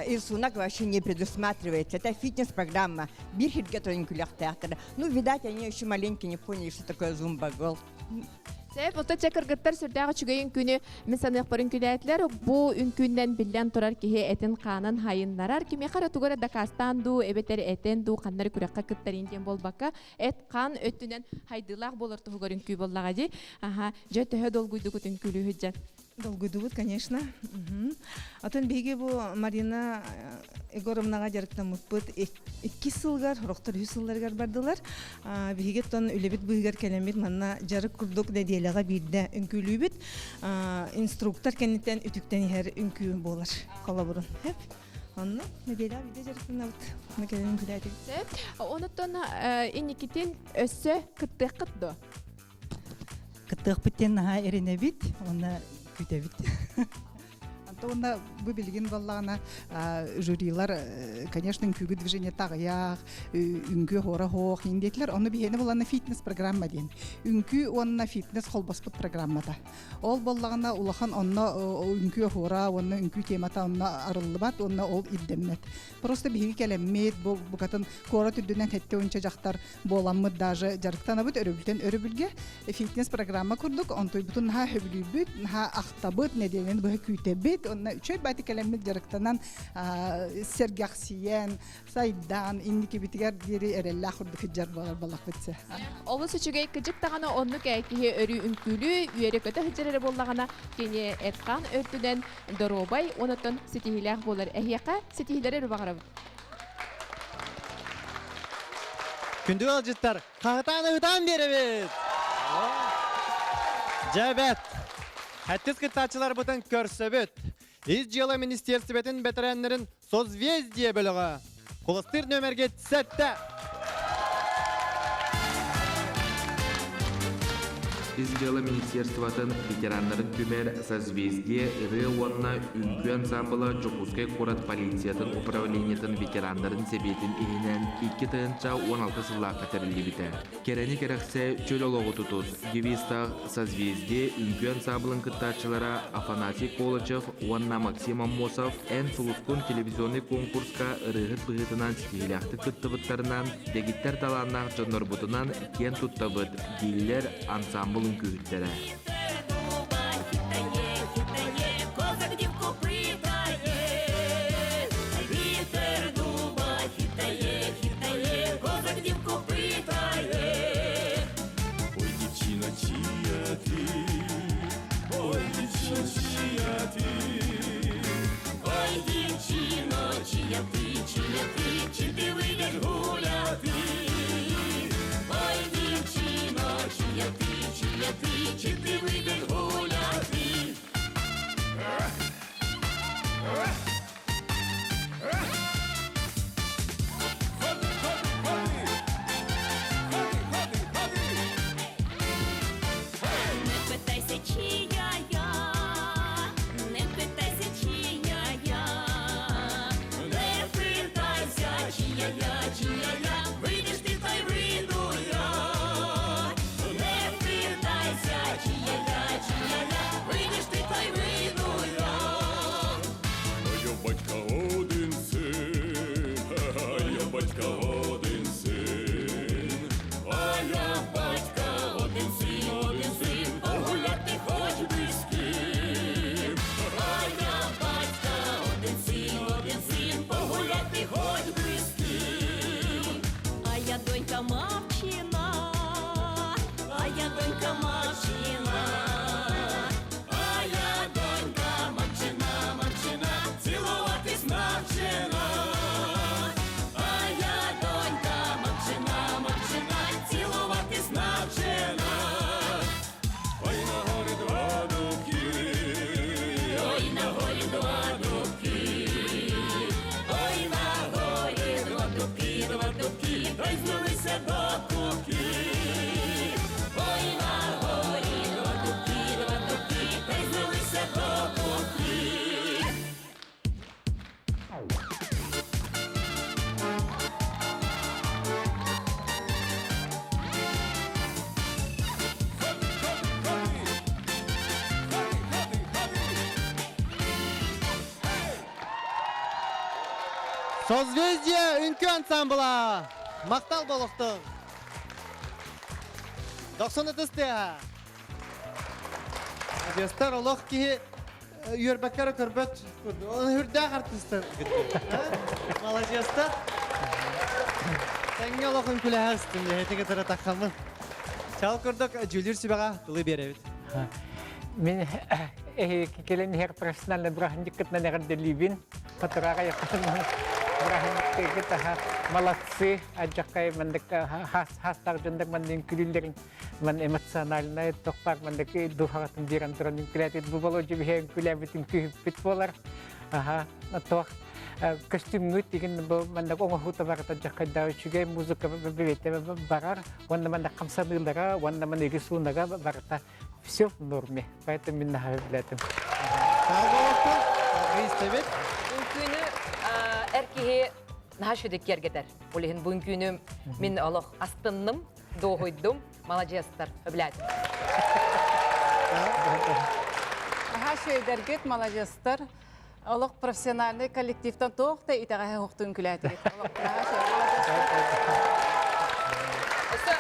Speaker 18: рисунок вообще не предусматривается. Это фитнес-программа. Биир сиргэ туран күлэхтээхтэр. Ну, видать, они еще маленькие не поняли, что такое зумба голд.
Speaker 2: Сөп, оттон чэ кыргыттар сүрдээх үчүгэй үҥкүүнү мин саныахпар үҥкүүлээтилэр. Бу үҥкүүннэн биллэн турар киһи этин-хаанын хайыннарар. Кимиэхэ эрэ тугу эрэ дакаастаан дуу, эбэтэр этэн дуу, ханна эрэ күрэххэ кыттарыын диэн буолбакка, эт-хаан өттүнэн хайдыылаах буолар туһугар үҥкүү буоллаҕа дии. Аха, дьэ төһө долгуйдугут үҥкүүлүүһүт дьэн?
Speaker 19: Долгуйдубут, конечно. Атын биһиги бу Марина Егоровнаҕа дьарыктаммыппыт иккис сылгар, сорохтор үһүс сылларыгар бардылар. Биһиги оттон үлэбит быыһыгар кэлэммит манна дьарык курдук нэдиэлэҕэ биирдэ үҥкүүлүүбүт. Инструктор кэнниттэн үтүктэн иһэр үҥкүү буолар холобурун. Онно нэдиэлэҕэ биирдэ дьарыктанабыт. Онно кэлэн үҥкүүлээтибит.
Speaker 2: Онуттан инникитин өссө кыттыаххыт дуо?
Speaker 20: Кыттыахпыт диэн наһаа эрэнэбит уонна күүтэбит.
Speaker 5: Уонна бу билигин буоллаҕына жюрилар, конечно, үҥкүүгү движение таҕыйах, үҥкүү хора хоох иин диэтилэр. Ону биһиэнэ булана фитнес программа диэн. Үҥкүү уонна фитнес холбоспут программата. Ол буоллаҕына улахан онно үҥкүү оһуора уонна үҥкүү темата онно арыллыбат уонна ол ирдэммэт. Просто биһиги кэлэммит, бу букатын куорат үрдүнэн хэттэ унча дьахтар буоламмыт даже дьарыктанабыт өрөбүлтэн өрөбүлгэ фитнес программа курдук онтуйбутун наһаа сөбүлүүбүт, наһаа ахтабыт, нэдиэлэни быһа күүтэбит, онно үчүгэй баати кэлэммит дьарыктанан сэргэхсийэн, сайдан инникибитигэр диэри эрэллээх курдук сылдьар буолар балахпыт сэ.
Speaker 2: Олус үчүгэй кыдьык даҕаны оннук ээ киһи өрүү үҥкүүлүү, үөрэ-көтө сылдьар эрэ буоллаҕына, кини эт-хаан өртүнэн доруобай, онотон ситиһиилээх буолар. Эһиэхэ ситиһиилэри эрэ баҕарабыт.
Speaker 3: Күндү ыалдьыттар, хаһытаан ыһытаан биэрэбит! Дьэ бэт! Хэттис кыттааччыларбытын көрсөбүт. Ис дьыала министиэрстибэтин бэтэрээннэрин Созвездие бөлөҕө. Куластыыр нөмерге сэттэ.
Speaker 7: Ис дьыала министерствотын ветераннарын түмэр «Созвездие» ырыа уонна үҥкүү ансаамбыла Дьокуускай куорат полициятын управлениетын ветераннарын сэбиэтин иһинэн 2016 сыллаахха тэриллибитэ. Кэрэни кэрэхсээ, чөл олоҕу тутус девизтаах «Созвездие» үҥкүү ансаамбылын кыттааччылара Афанасий Колычев уонна Максим Аммосов «Эн сулускун» телевизионнай конкурска ырыаһыт быһыытынан ситиһиилээхтик кыттыбыттарынан, дэгиттэр талааннаах дьоннорбутунан киэн туттабыт, дииллэр ансаамбыл үҥкүүһүттэрэ.
Speaker 6: Ой, дівчина, чия ти, ой, дівчина, чия ти, ой, дівчино, чия ти, чия ти, чи ти вийдеш гуляти? Ой, дівчино, чия ти, чия ти, чи ти вийдеш гуляти?
Speaker 11: Не питайся, чия я, не питайся, чия я,
Speaker 6: Не питайся, чия я, чия я, вийдеш ти та й вийду я. Не питайся, чия я, чия я, вийдеш ти та й вийду я. А я батька один син, а я батька один син, а я батька один син, один син, погуляти хоч би з ким. А я батька один син, один син, погуляти хоч би з ким.
Speaker 11: А я донька мавчина, а я донька мавчина,
Speaker 6: А я донька мамчина, мамчина, цілуватись навчена. А я донька мамчина, мамчина, цілуватись навчена. Ой, на горі два дубки, ой, на горі два дубки, ой, на горі два дубки, два дубки, та й злилися до купки. Ой, на горі два дубки, два дубки, та й злилися до купки.
Speaker 3: Созвездие үҥкүү ансамбла! Махтал болохтун! Дохсун ытыс тыаһа! Маладьыастар олох киһи үөрбэккэ эрэ көрбөт үрдээх артыыстар Маладьыастар! Тэҥҥэ олох үҥкүүлэһэ ыстым эһэтин кытары таххаммын. Чал курдук дьүүлүүр сүбэҕэ тылы биэрэбит.
Speaker 8: Мин кэлэн иһэр профессиональный бырааһынньыккытынан эҕэрдэлиибин. Патыраҕа бырааһынньыктыгыт аха молодцы адьаккай маннык хаастаах дьоннор маннык үҥкүүлүүллэрин ман эмоциональнай тохпар маннык духаҕатын биэрэн туран үҥкүүлээтит бу Володя биһи үҥкүүлээбит үҥкүүһүппүт буолар аха туох көстүүмҥүт игин бу маннык оҥоһуута барыта дьаххайдаа үчүгэй музыка бэбиэтэ барар уонна маннык хамсаныылара уонна манныгы суунага барыта все в норме поэтому мин наһаа сөбүлээтим.
Speaker 3: Истэбит.
Speaker 10: Үҥкүүнү эр киһи наһаа үчүгэй киэргэтэр. Ол иһин бу үҥкүүнү мин олох астынным, дуоһуйдум. Маладьыастар, өбүлээтим.
Speaker 9: Наһаа үчүгэйдэргит, маладьыастар. Олох профессиональный коллективтан туох да итэҕэһэ суохтук үҥкүүлээтигит.
Speaker 10: Өссө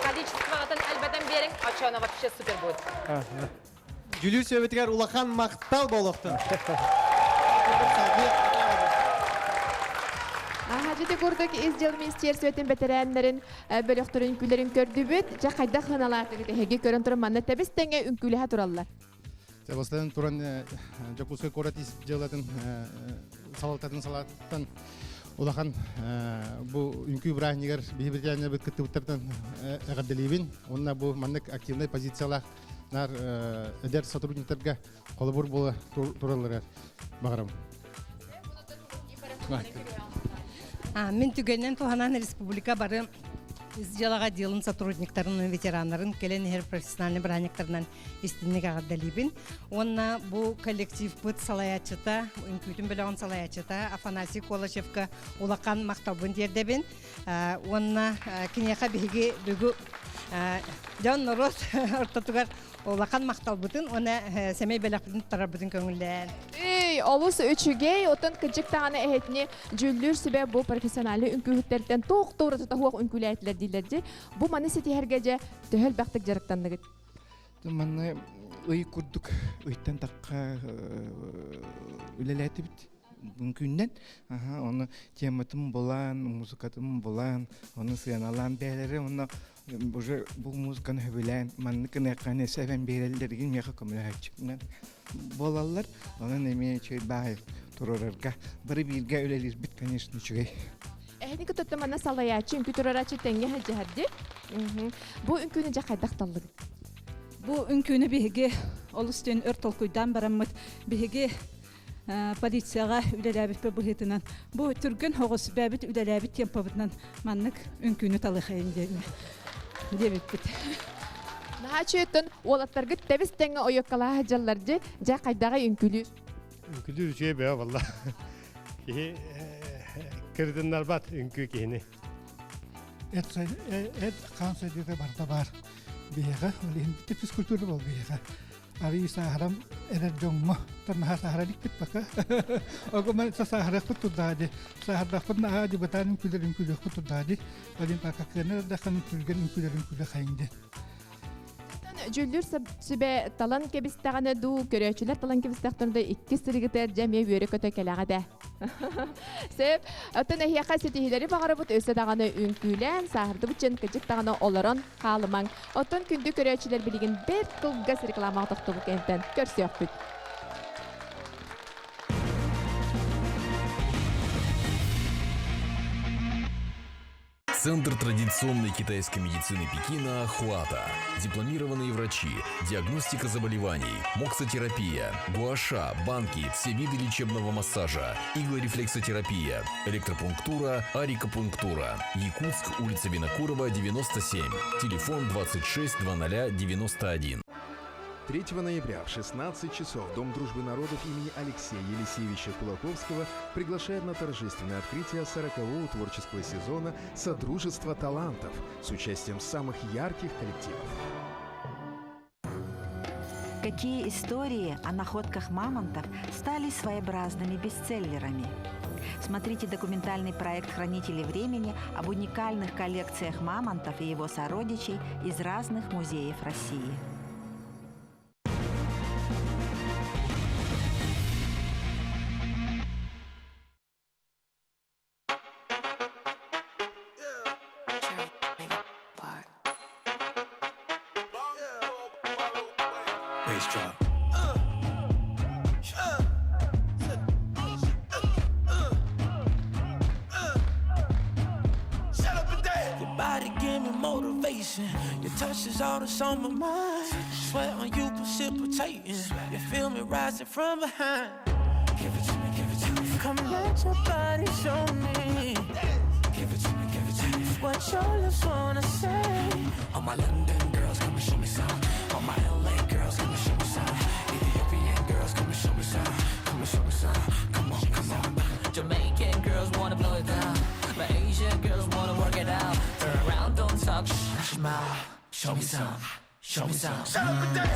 Speaker 10: количествоҕытын элбэтэн биэриҥ, оччоҕуна вообще супер будет.
Speaker 3: Дьүлүү сүөбүтүгэр улахан махтал буолуохтун.
Speaker 2: Аһа, курдук ис дьыл министерствотын бэтэрээннэрин бөлөхтөрүн үҥкүүлэрин көрдүбүт. Дьэ хайдах сыаналаатыгыт эһиги көрөн туран манна тэбис тэҥэ үҥкүүлэһэ тураллар.
Speaker 12: Бастатан туран Дьокуускай куорат ис дьыалатын салалтатын салаатыттан улахан бу үҥкүү бырааһынньыгар биһи биритээниябыт кыттыбыттартан эҕэрдэлиибин. Уонна бу маннык активнай позициялаах наар эдэр сотрудниктарга холобур буола туралларыгар баҕарабын.
Speaker 20: Мин түгэнинэн туһанан республика бары ис дьыалаҕа отделын сотрудниктарын, ветераннарын кэлэн иһэр профессиональный бырааһынньыктарынан истинник эҕэрдэлиибин. Уонна бу коллективпыт салайааччыта, үҥкүүтүн бөлөҕүн салайааччыта Афанасий Колачевка улахан махталбын тиэрдэбин. Уонна киниэхэ биһиги бүгү дьон норуот ортотугар улахан махталбытын уонна сэмэй бэлэхпитин туттарарбытын көҥүллээн.
Speaker 2: Эй, олус үчүгэй, оттон кыдьык даҕаны эһэтини дьүүллүүр сүбэ бу профессиональный үҥкүүһүттэртэн туох да уратыта суох үҥкүүлээтилэр дииллэр дии. Бу маны ситиһэргэ дьэ төһө элбэхтик дьарыктанныгыт?
Speaker 21: Манна ый курдук ыйтан тахха үлэлээтибит күннэн оны тематын булан музыкатын булан оны сыаналаан бээлэри онно уже бу музыканы хөбүлээн маннык гыныахханы эбэн биэрэллэригин миэхэ көмөлөһөөччүнэн буолаллар онон эмиэ үчүгэй баай турарарга бары бииргэ үлэлиирбит конечно үчүгэй
Speaker 2: Эһини кытта манна салайааччы үҥкүү турарааччы тэҥҥэ сылдьыһар дии. Бу үҥкүүнү дьэ хайдах таллыгыт?
Speaker 22: Бу үҥкүүнү биһиги олус диэн өр толкуйдаан бараммыт биһиги полицияҕа үлэлээбиппит быһыытынан бу түргэн соҕус бэйэбит үлэлээбит темпабытынан маннык үҥкүүнү талыахайын диэн диэбиппит.
Speaker 2: Наһаа үчүгэйтэн уолаттаргыт тэбис тэҥҥэ ойуоккалаһа сылдьаллар дии. Дьэ хайдаҕый үҥкүүлүүр?
Speaker 23: Үҥкүүлүүр үчүгэй бөҕө буолла. Киһи кырдыннарбат үҥкүү киһини.
Speaker 24: Эт, эт хаан сайдыыта барыта баар биһиэхэ, ол иһин бүттэ физкультура бол биһиэхэ. Арыы сааһырам эрэр дьоҥҥо наһаа сааһыра иликпит пока. Ого мен сааһырыахпыт турдаҕа дии. Сааһырдахпыт наһаа ди бытаан үҥкүүлэр үҥкүүлүөхпүт турдаҕа дии. Олин пока кыанар эрдэххин үҥкүүлгэн үҥкүүлэр үҥкүүлэ хайыҥ диэн.
Speaker 2: Дьүүллүүр сүбэ талан кэбистэҕинэ дуу, көрөөччүлэр талан кэбистэхтэринэ да иккис сырыгытыгар дьэ эмиэ үөрэ-көтө кэлэҕэ да. Сөп. Оттон эһиэхэ ситиһиилэри баҕарабыт өссө даҕаны үҥкүүлээн, сааһырдыбыт дьон кыдьык даҕаны олорон хаалымаҥ. Оттон күндү көрөөччүлэр билигин бэрт кылгас рекламаҕа тохтобул кэнниттэн көрсүөхпүт.
Speaker 27: Центр традиционной китайской медицины Пекина «Хуата». Дипломированные врачи, диагностика заболеваний, моксотерапия, гуаша, банки, все виды лечебного массажа, иглорефлексотерапия, электропунктура, арикопунктура. Якутск, улица Винокурова, 97. Телефон 26 00 91.
Speaker 25: 3 ноября в 16 часов Дом дружбы народов имени Алексея Елисеевича Кулаковского приглашает на торжественное открытие 40-го творческого сезона «Содружество талантов» с участием самых ярких коллективов.
Speaker 29: Какие истории о находках мамонтов стали своеобразными бестселлерами? Смотрите документальный проект «Хранители времени» об уникальных коллекциях мамонтов и его сородичей из разных музеев России.
Speaker 6: Bass drop. Shut up and dance. Your body give me motivation. Your touch is all that's on my mind. Sweat on you precipitating. You feel me rising from behind. Give it to me, give it to me. Come let your body show me. Give it to me, give it to me. What your lips wanna say. All my London girls, come and show me some. All my LA girls, come and show me some. Ethiopian girls, come and show me some. Come and show me. Smile, show me some, show me some. Shut up and dance.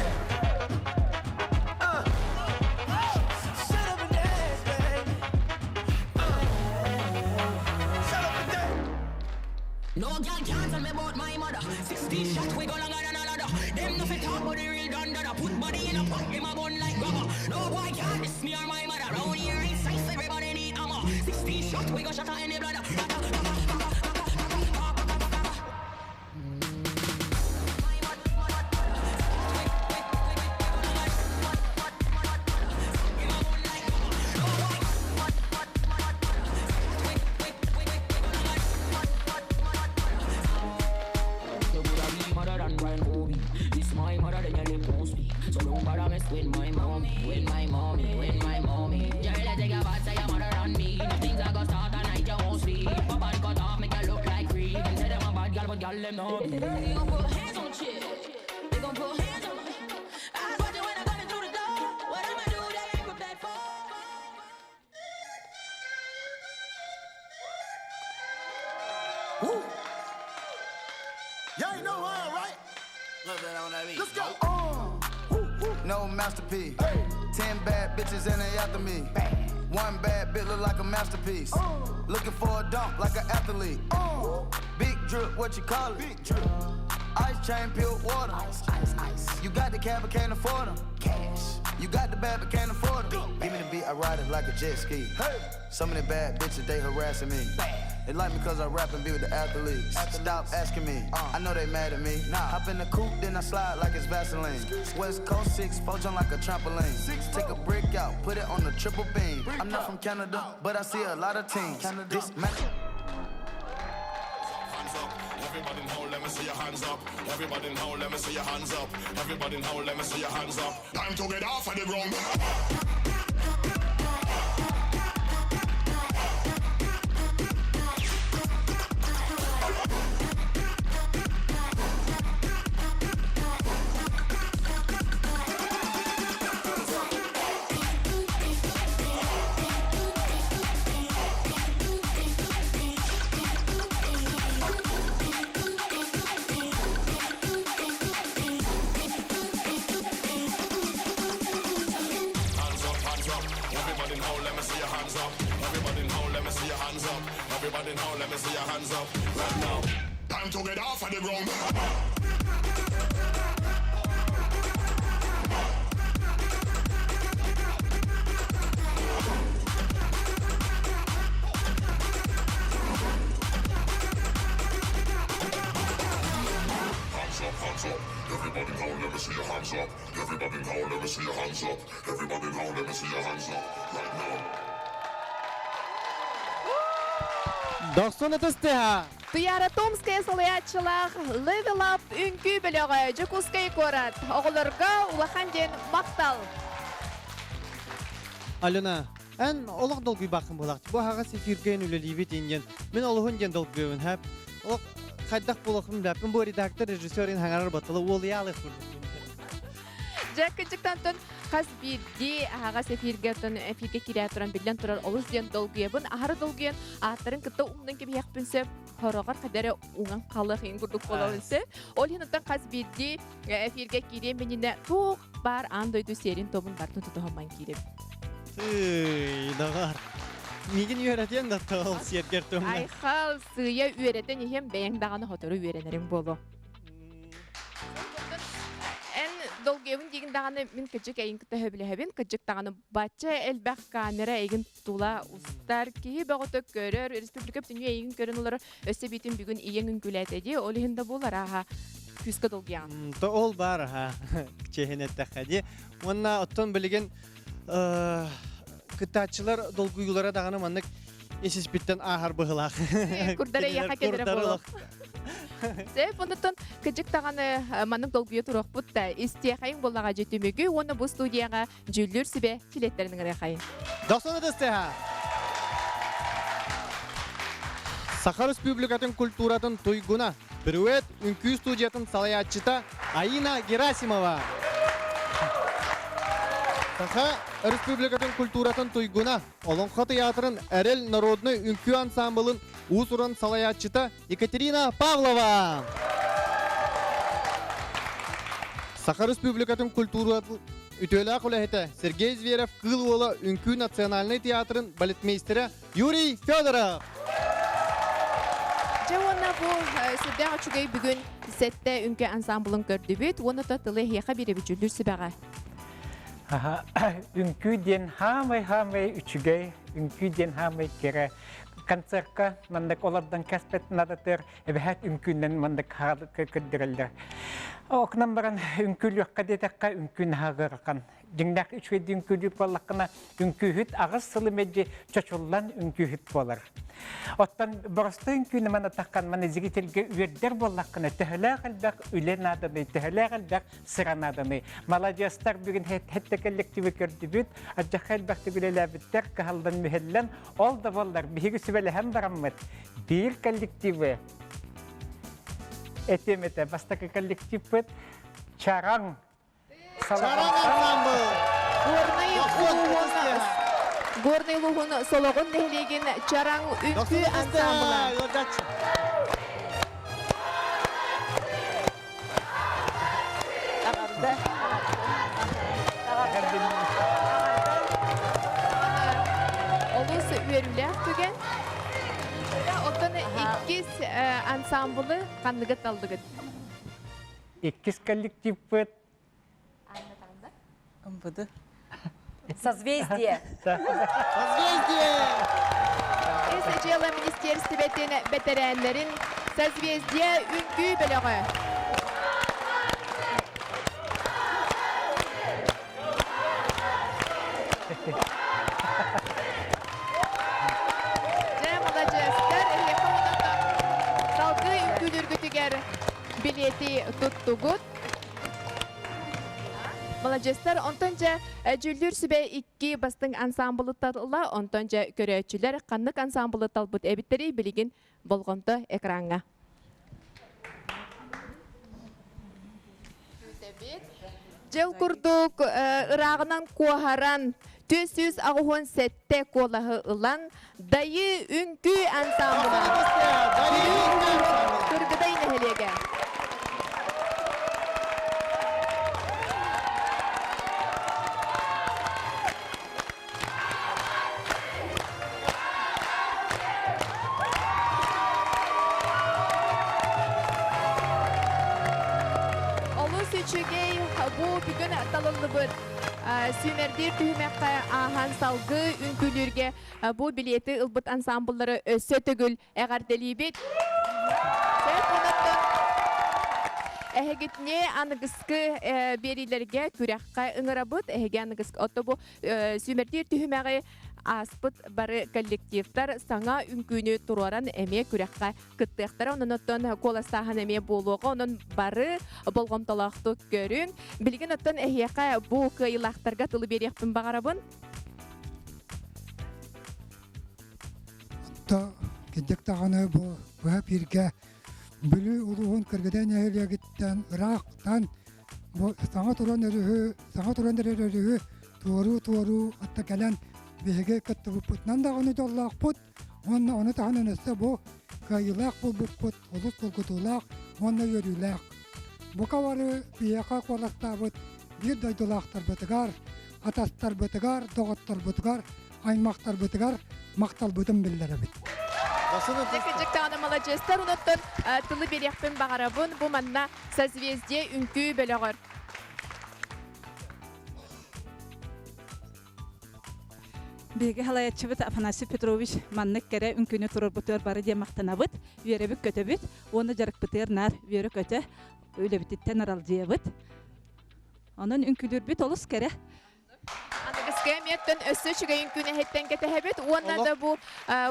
Speaker 6: Shut up and dance, baby. Shut up and dance.
Speaker 11: No girl can't tell me about my mother. 16 shot, we go longer than another. Them no fit talk, but the real done dada. Put body in a pot, them a bun like rubber. No boy can't diss me or my mother. Round here ain't safe, everybody need armor. 16 shot, we go shot in the bladder. You coulda be mother than Brian Kobe. This my mother, then you lip won't speak. So don't bother mess with my mommy, with my mommy, with my mommy. Girl, I take a bad say your mother on me. The things I got start at night, you won't sleep. Pop and cut off, make you look like creep. Them say them a bad girl, but girl them know me. They gon' put hands on chick. They gon' put hands on. I was watching when I coming through the door. What I'ma do that ain't prepared for?
Speaker 6: Woo. Y'all ain't know who I am, right? Let's go.
Speaker 1: No masterpiece. 10 bad bitches and they after me. One bad bitch look like a masterpiece. Looking for a dunk like an athlete. Big drip, what you call it? Big drip. Ice chain, pure water. Ice, ice, ice. You got the cab, but can't afford them. Cash. You got the bad, but can't afford them. Give me the beat, I ride it like a jet ski. Hey. Some of the bad bitches, they harassing me. They like me cause I rap and be with the athletes. Stop asking me, I know they mad at me. Nah. Hop in the coupe, then I slide like it's Vaseline. West Coast 6, four jump like a trampoline. Take a brick out, put it on the triple beam. I'm not from Canada, but I see a lot of teams. This man.
Speaker 4: Hands up, everybody now, let me see your hands up. Everybody now, let me see your hands up. Everybody now, let me see your hands up. Time to get off of the ground. Hands up, hands up. Everybody now, let me see your hands up. Everybody now, let me see your hands up. Everybody now, let me see your hands up. Right now. Time to get off of the ground. Hands up, hands up. Everybody now, let me see your hands up. Everybody now, let me see your hands up. Everybody now, let me see your hands up. Right now.
Speaker 3: Дохсун ытыстыха.
Speaker 2: Туяра Томская салаячылах Level Up үҥкүү бөлөҕө Дьокуускай куорат. Оҕолорго улахан диэн махтал.
Speaker 3: Алена, эн олох долгуйбаккын буолаахчы. Бу аһаҕас эфиргэ үлэлиибит инньэн. Мин олуһун диэн долгуйабын хэп. Олох хайдах буолуохпун билэппин. Бу редактор, режиссер ин хаҥарар баттала уолуйаалых курдук.
Speaker 2: Дьэ, кырдьыктан хас биирдии аһаҕас эфиргэ тон эфиргэ киирэ туран биллэн турар олус диэн долгуйабын. Аһары долгуйан ааттарын кытта умнан кэбиһиэхпин сөп. Хороҕор хадары уҥан халых иҥ курдук буолабын сөп. Ол иһин оттон хас биирдии эфиргэ киириэн бининэ туох баар аан дойду сиэрин тобун бартын тутуһамман киирэбин.
Speaker 3: Тыый, доҕор. Мигин үөрэтиэн да тыл сиэргэр тумна.
Speaker 2: Айхал сыыйа үөрэтэн иһэн бэйэҥ даҕаны хотору үөрэнэриҥ буолуо. Эн долгуйабын диигин даҕаны мин кыдьык эйин кытта сөбүлэһэбин. Кыдьык даҕаны бачча элбэх камера эйигин тула устар. Киһи бөҕөтө көрөр, республика бүтүннүү эйигин көрөн олорор. Өссө биитин бүгүн ийэҥ үҥкүүлээтэ дии. Ол иһин да буолар ааһа күүскэ долгуйаҕын.
Speaker 3: То ол баар аха чиэһин эттэххэ дии. Уонна оттон билигин кыттааччылар долгуйуулара даҕаны маннык ис-испиттэн ааһар быһылаах.
Speaker 2: Курдары эйиэхэ кэлэрэ буолуо. Сөп, онтон кыдьык даҕаны маннык долгуйа туруохпут да истиэхэйиҥ буоллаҕа дьэ түмүгү уонна бу студияҕа дьүүллүүр сүбэ чилиэттэрин ыҥырыахайын.
Speaker 3: Дохсун ытыстыха! Саха Республикатын культуратын туйгуна, Пируэт үҥкүү студиятын салайааччыта Аина Герасимова. Саха Республикатын культуратын туйгуна, Олоҥхо тыйаатырын Эрэл народнай үҥкүү ансаамбылын уус-уран салайааччыта Екатерина Павлова. Саха Республикатын культура үтүөлээх үлэһитэ Сергей Зверев Кыыл Уола үҥкүү национальнай театрын балетмейстерэ Юрий Федоров!
Speaker 2: Дьэ уонна бу сүрдээх үчүгэй бүгүн сэттэ үҥкүү ансамблын көрдүбүт уонна то тылы эһиэхэ биэрэбит дьүүллүүр сүбэҕэ.
Speaker 8: Үҥкүү диэн хаамай-хаамай үчүгэй, үҥкүү диэн хаамай кэрэ. Концертка маннык олордон кэспэт надатыр эбэһээт үҥкүүнэн маннык көрдөрөллөр. Окнан баран үҥкүүлүөххэ диэтэххэ үҥкүү наһаа ыарахан. Дьиҥнээх үчүгэйдик үҥкүүлүүр буоллаххына, үҥкүүһүт аҕыс сылы мэлдьи чочуллан үҥкүүһүт буолар. Оттон боростуой үҥкүүнү манатаххан маны зрительгэ үөрдэр буоллаххына, төһөлөөх элбэх үлэ нааданый, төһөлөөх элбэх сыра нааданый. Маладьыастар бүгүн хэттэ коллективы көрдүбүт, адьахха элбэхтик үлэлээбиттэр, кыһаллан мүһэллэн, ол да буоллар биһиги сүбэлэһэн бараммыт, биир коллективы этиэм этэ, бастакы коллективпыт Чараҥ
Speaker 3: Чараҥ ансамбл!
Speaker 2: Горнай улууһун Горнай улууһун Солоҕун нэһилиэгин Чараҥ үҥкүү ансамбла. Олус үөрүүлээх түгэн. Оттон иккис ансамблы ханныгы талдыгыт?
Speaker 8: Иккис коллективпыт
Speaker 9: МВД.
Speaker 10: Созвездие.
Speaker 3: Созвездие!
Speaker 2: Ис дьыала министиэристибэтин бэтэрээннэрин Созвездие үҥкүү бөлөҕө. Дьэ, маладьыастар, эһиэхэ онон салгыы үҥкүүлүүргүтүгэр билиэти туттугут. Маладьыастар, онтон дьэ дьүүллүүр сүбэ икки бастыҥ ансаамбылы талла, онтон дьэ көрөөччүлэр ханнык ансаамбылы талбыт эбиттэрий билигин болҕомто экраҥҥа. Дьыл курдук ырааҕынан куоһаран 487 куолаһы ылан Дайыы үҥкүү ансаамбыла Кыргыдай нэһилиэгэ. Олус үчүгэй бу бүгүн талыллыбыт сүүмэрдиир түһүмэххэ ааһан салгыы үҥкүүлүүргэ бу билиэти ылбыт ансамбллары өссө төгүл эҕэрдэлиибит. Эһигитини аныгыскы биэриилэргэ күрэххэ ыҥырабыт. Эһиги аныгыскы отто бу сүүмэрдиир түһүмэҕи ааспыт бары коллективтар саҥа үҥкүүнү туруоран эмиэ күрэххэ кыттыахтара. Онон оттон куоластааһын эмиэ буолуоҕа. Онон бары болҕомтолоохтук көрүҥ. Билигин оттон эһиэхэ бу кыайыылаахтарга тылы биэриэхпин баҕарабын.
Speaker 13: Онто кырдьык даҕаны бу быһа бииргэ Бүлүү улууһун Кыргыдай нэһилиэгиттэн ыраахтан бу саҥа туран өрүһү саҥа туран эрэр өрүһү туоруу-туоруу атта кэлэн биһиги кыттыбыппытынан даҕаны дьоллоохпут уонна ону таһынан өссө бу кыайыылаах буолбуппут олус долгутуулаах уонна үөрүүлээх. Бука бары биһиэхэ куоластаабыт биир дойдулаахтарбытыгар, атастарбытыгар, доҕотторбутугар, аймахтарбытыгар махталбытын биллэрэбит.
Speaker 2: Кырдьык даҕаны маладьыастар, онуттан тылы биэриэхпин баҕарабын. Бу манна Созвездие үҥкүү бөлөҕөр.
Speaker 22: Биһиги халайаччыбыт Афанасий Петрович маннык кэрэ үҥкүүнү туруорбутугар бары диэн махтанабыт, үөрэбит-көтөбүт уонна дьарыкпытыгар наар үөрэ-көтө үлэбититтэн аралдьыйабыт. Онон үҥкүүлүүрбүт олус кэрэ.
Speaker 2: Аныгыскы эмиэттэн өссө үчүгэй үҥкүүнү эһиттэн кэтэһэбит уонна да бу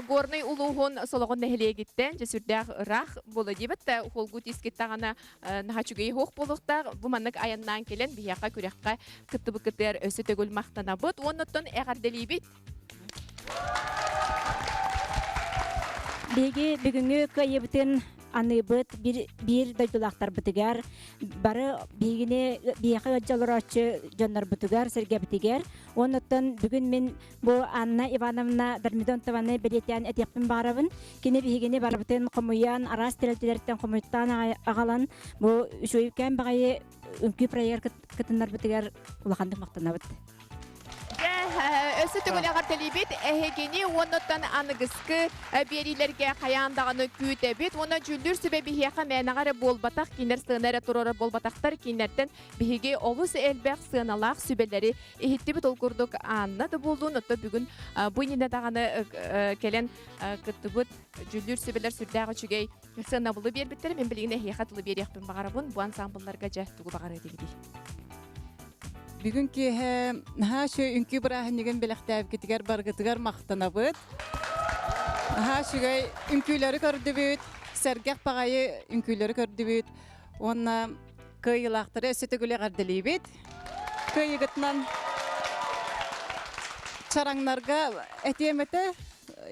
Speaker 2: Горнай улууһун Солоҕон нэһилиэгиттэн дьэ сүрдээх ыраах буола диэбит да уһулгу тиискит даҕаны наһаа үчүгэй уһуох буолуохтаах. Бу маннык айаннаан кэлэн биһиэхэ күрэххэ кыттыбыккытыгар өссө төгүл махтанабыт уонна оттон эҕэрдэлиибит.
Speaker 14: Биһиги бүгүҥҥү кыайыыбытын
Speaker 5: аныыбыт биир, биир дойдулаахтарбытыгар, бары биһигини биһиэхэ ыалдьа олорооччу дьоннорбутугар, сэргэбитигэр. Оннуттан бүгүн мин бу Анна Ивановна Дормидонтованы бэлиэтээн этиэхпин баҕарабын. Кини биһигини барыбытын хомуйан, араас тэрилтэлэртэн хомуйтаан аҕалан, бу үчүгэйкээн баҕайы үҥкүү проект кытыннарбытыгар улаханнык махтанабыт.
Speaker 2: Өссө төгүл эҕэрдэлиибит эһигини уоннуттан аныгыскы биэриилэргэ хайаан даҕаны күүтэбит уонна дьүүллүүр сүбэ биһиэхэ мээнэҕэ эрэ буолбатах кинилэр сыана эрэ туруорар буолбатахтар кинилэртэн биһиги олус элбэх сыаналаах сүбэлэри иһиттибит ол курдук Анна да буоллун отто бүгүн бу иннинэ даҕаны кэлэн кыттыбыт дьүүллүүр сүбэлэр сүрдээх үчүгэй сыанабылы биэрбиттэр мин билигин эһиэхэ тылы биэриэхпин баҕарабын бу ансамблларга дьэ тугу баҕарыа этигитий
Speaker 9: Бүгүн киэһэ наһаа үчүгэй үҥкүү бырааһынньыгын бэлэхтээбиккитигэр барыгытыгар махтанабыт. Наһаа үчүгэй үҥкүүлэри көрдүбүт, сэргэх баҕайы үҥкүүлэри көрдүбүт уонна кыайыылаахтары өссө төгүл эҕэрдэлиибит. Кыайыгытынан чараҥнарга этиэм этэ,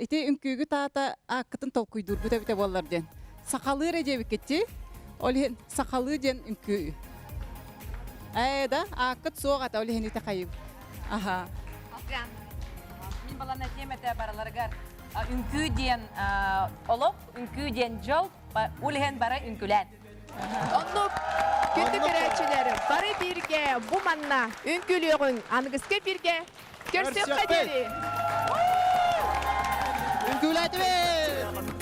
Speaker 9: ити үҥкүүгүт аата ааккытын толкуйдуурбут эбитэ буоллар диэн. Сахалыы эрэ диэбиккит дии. Ол иһин сахалыы диэн үҥкүү. Ээ да, ааккыт суох этэ, ол иһин ити хайым. Аха.
Speaker 10: Мин балан этиэм этэ бараларыгар үҥкүү диэн олох, үҥкүү диэн дьол, ол иһин бары үҥкүлээн.
Speaker 2: Оннук күндү көрөөччүлэр, бары бииргэ бу манна үҥкүүлүөҕүҥ, аныгыскы эфиргэ көрсүөххэ диэри!
Speaker 3: Үҥкүүлээтибит!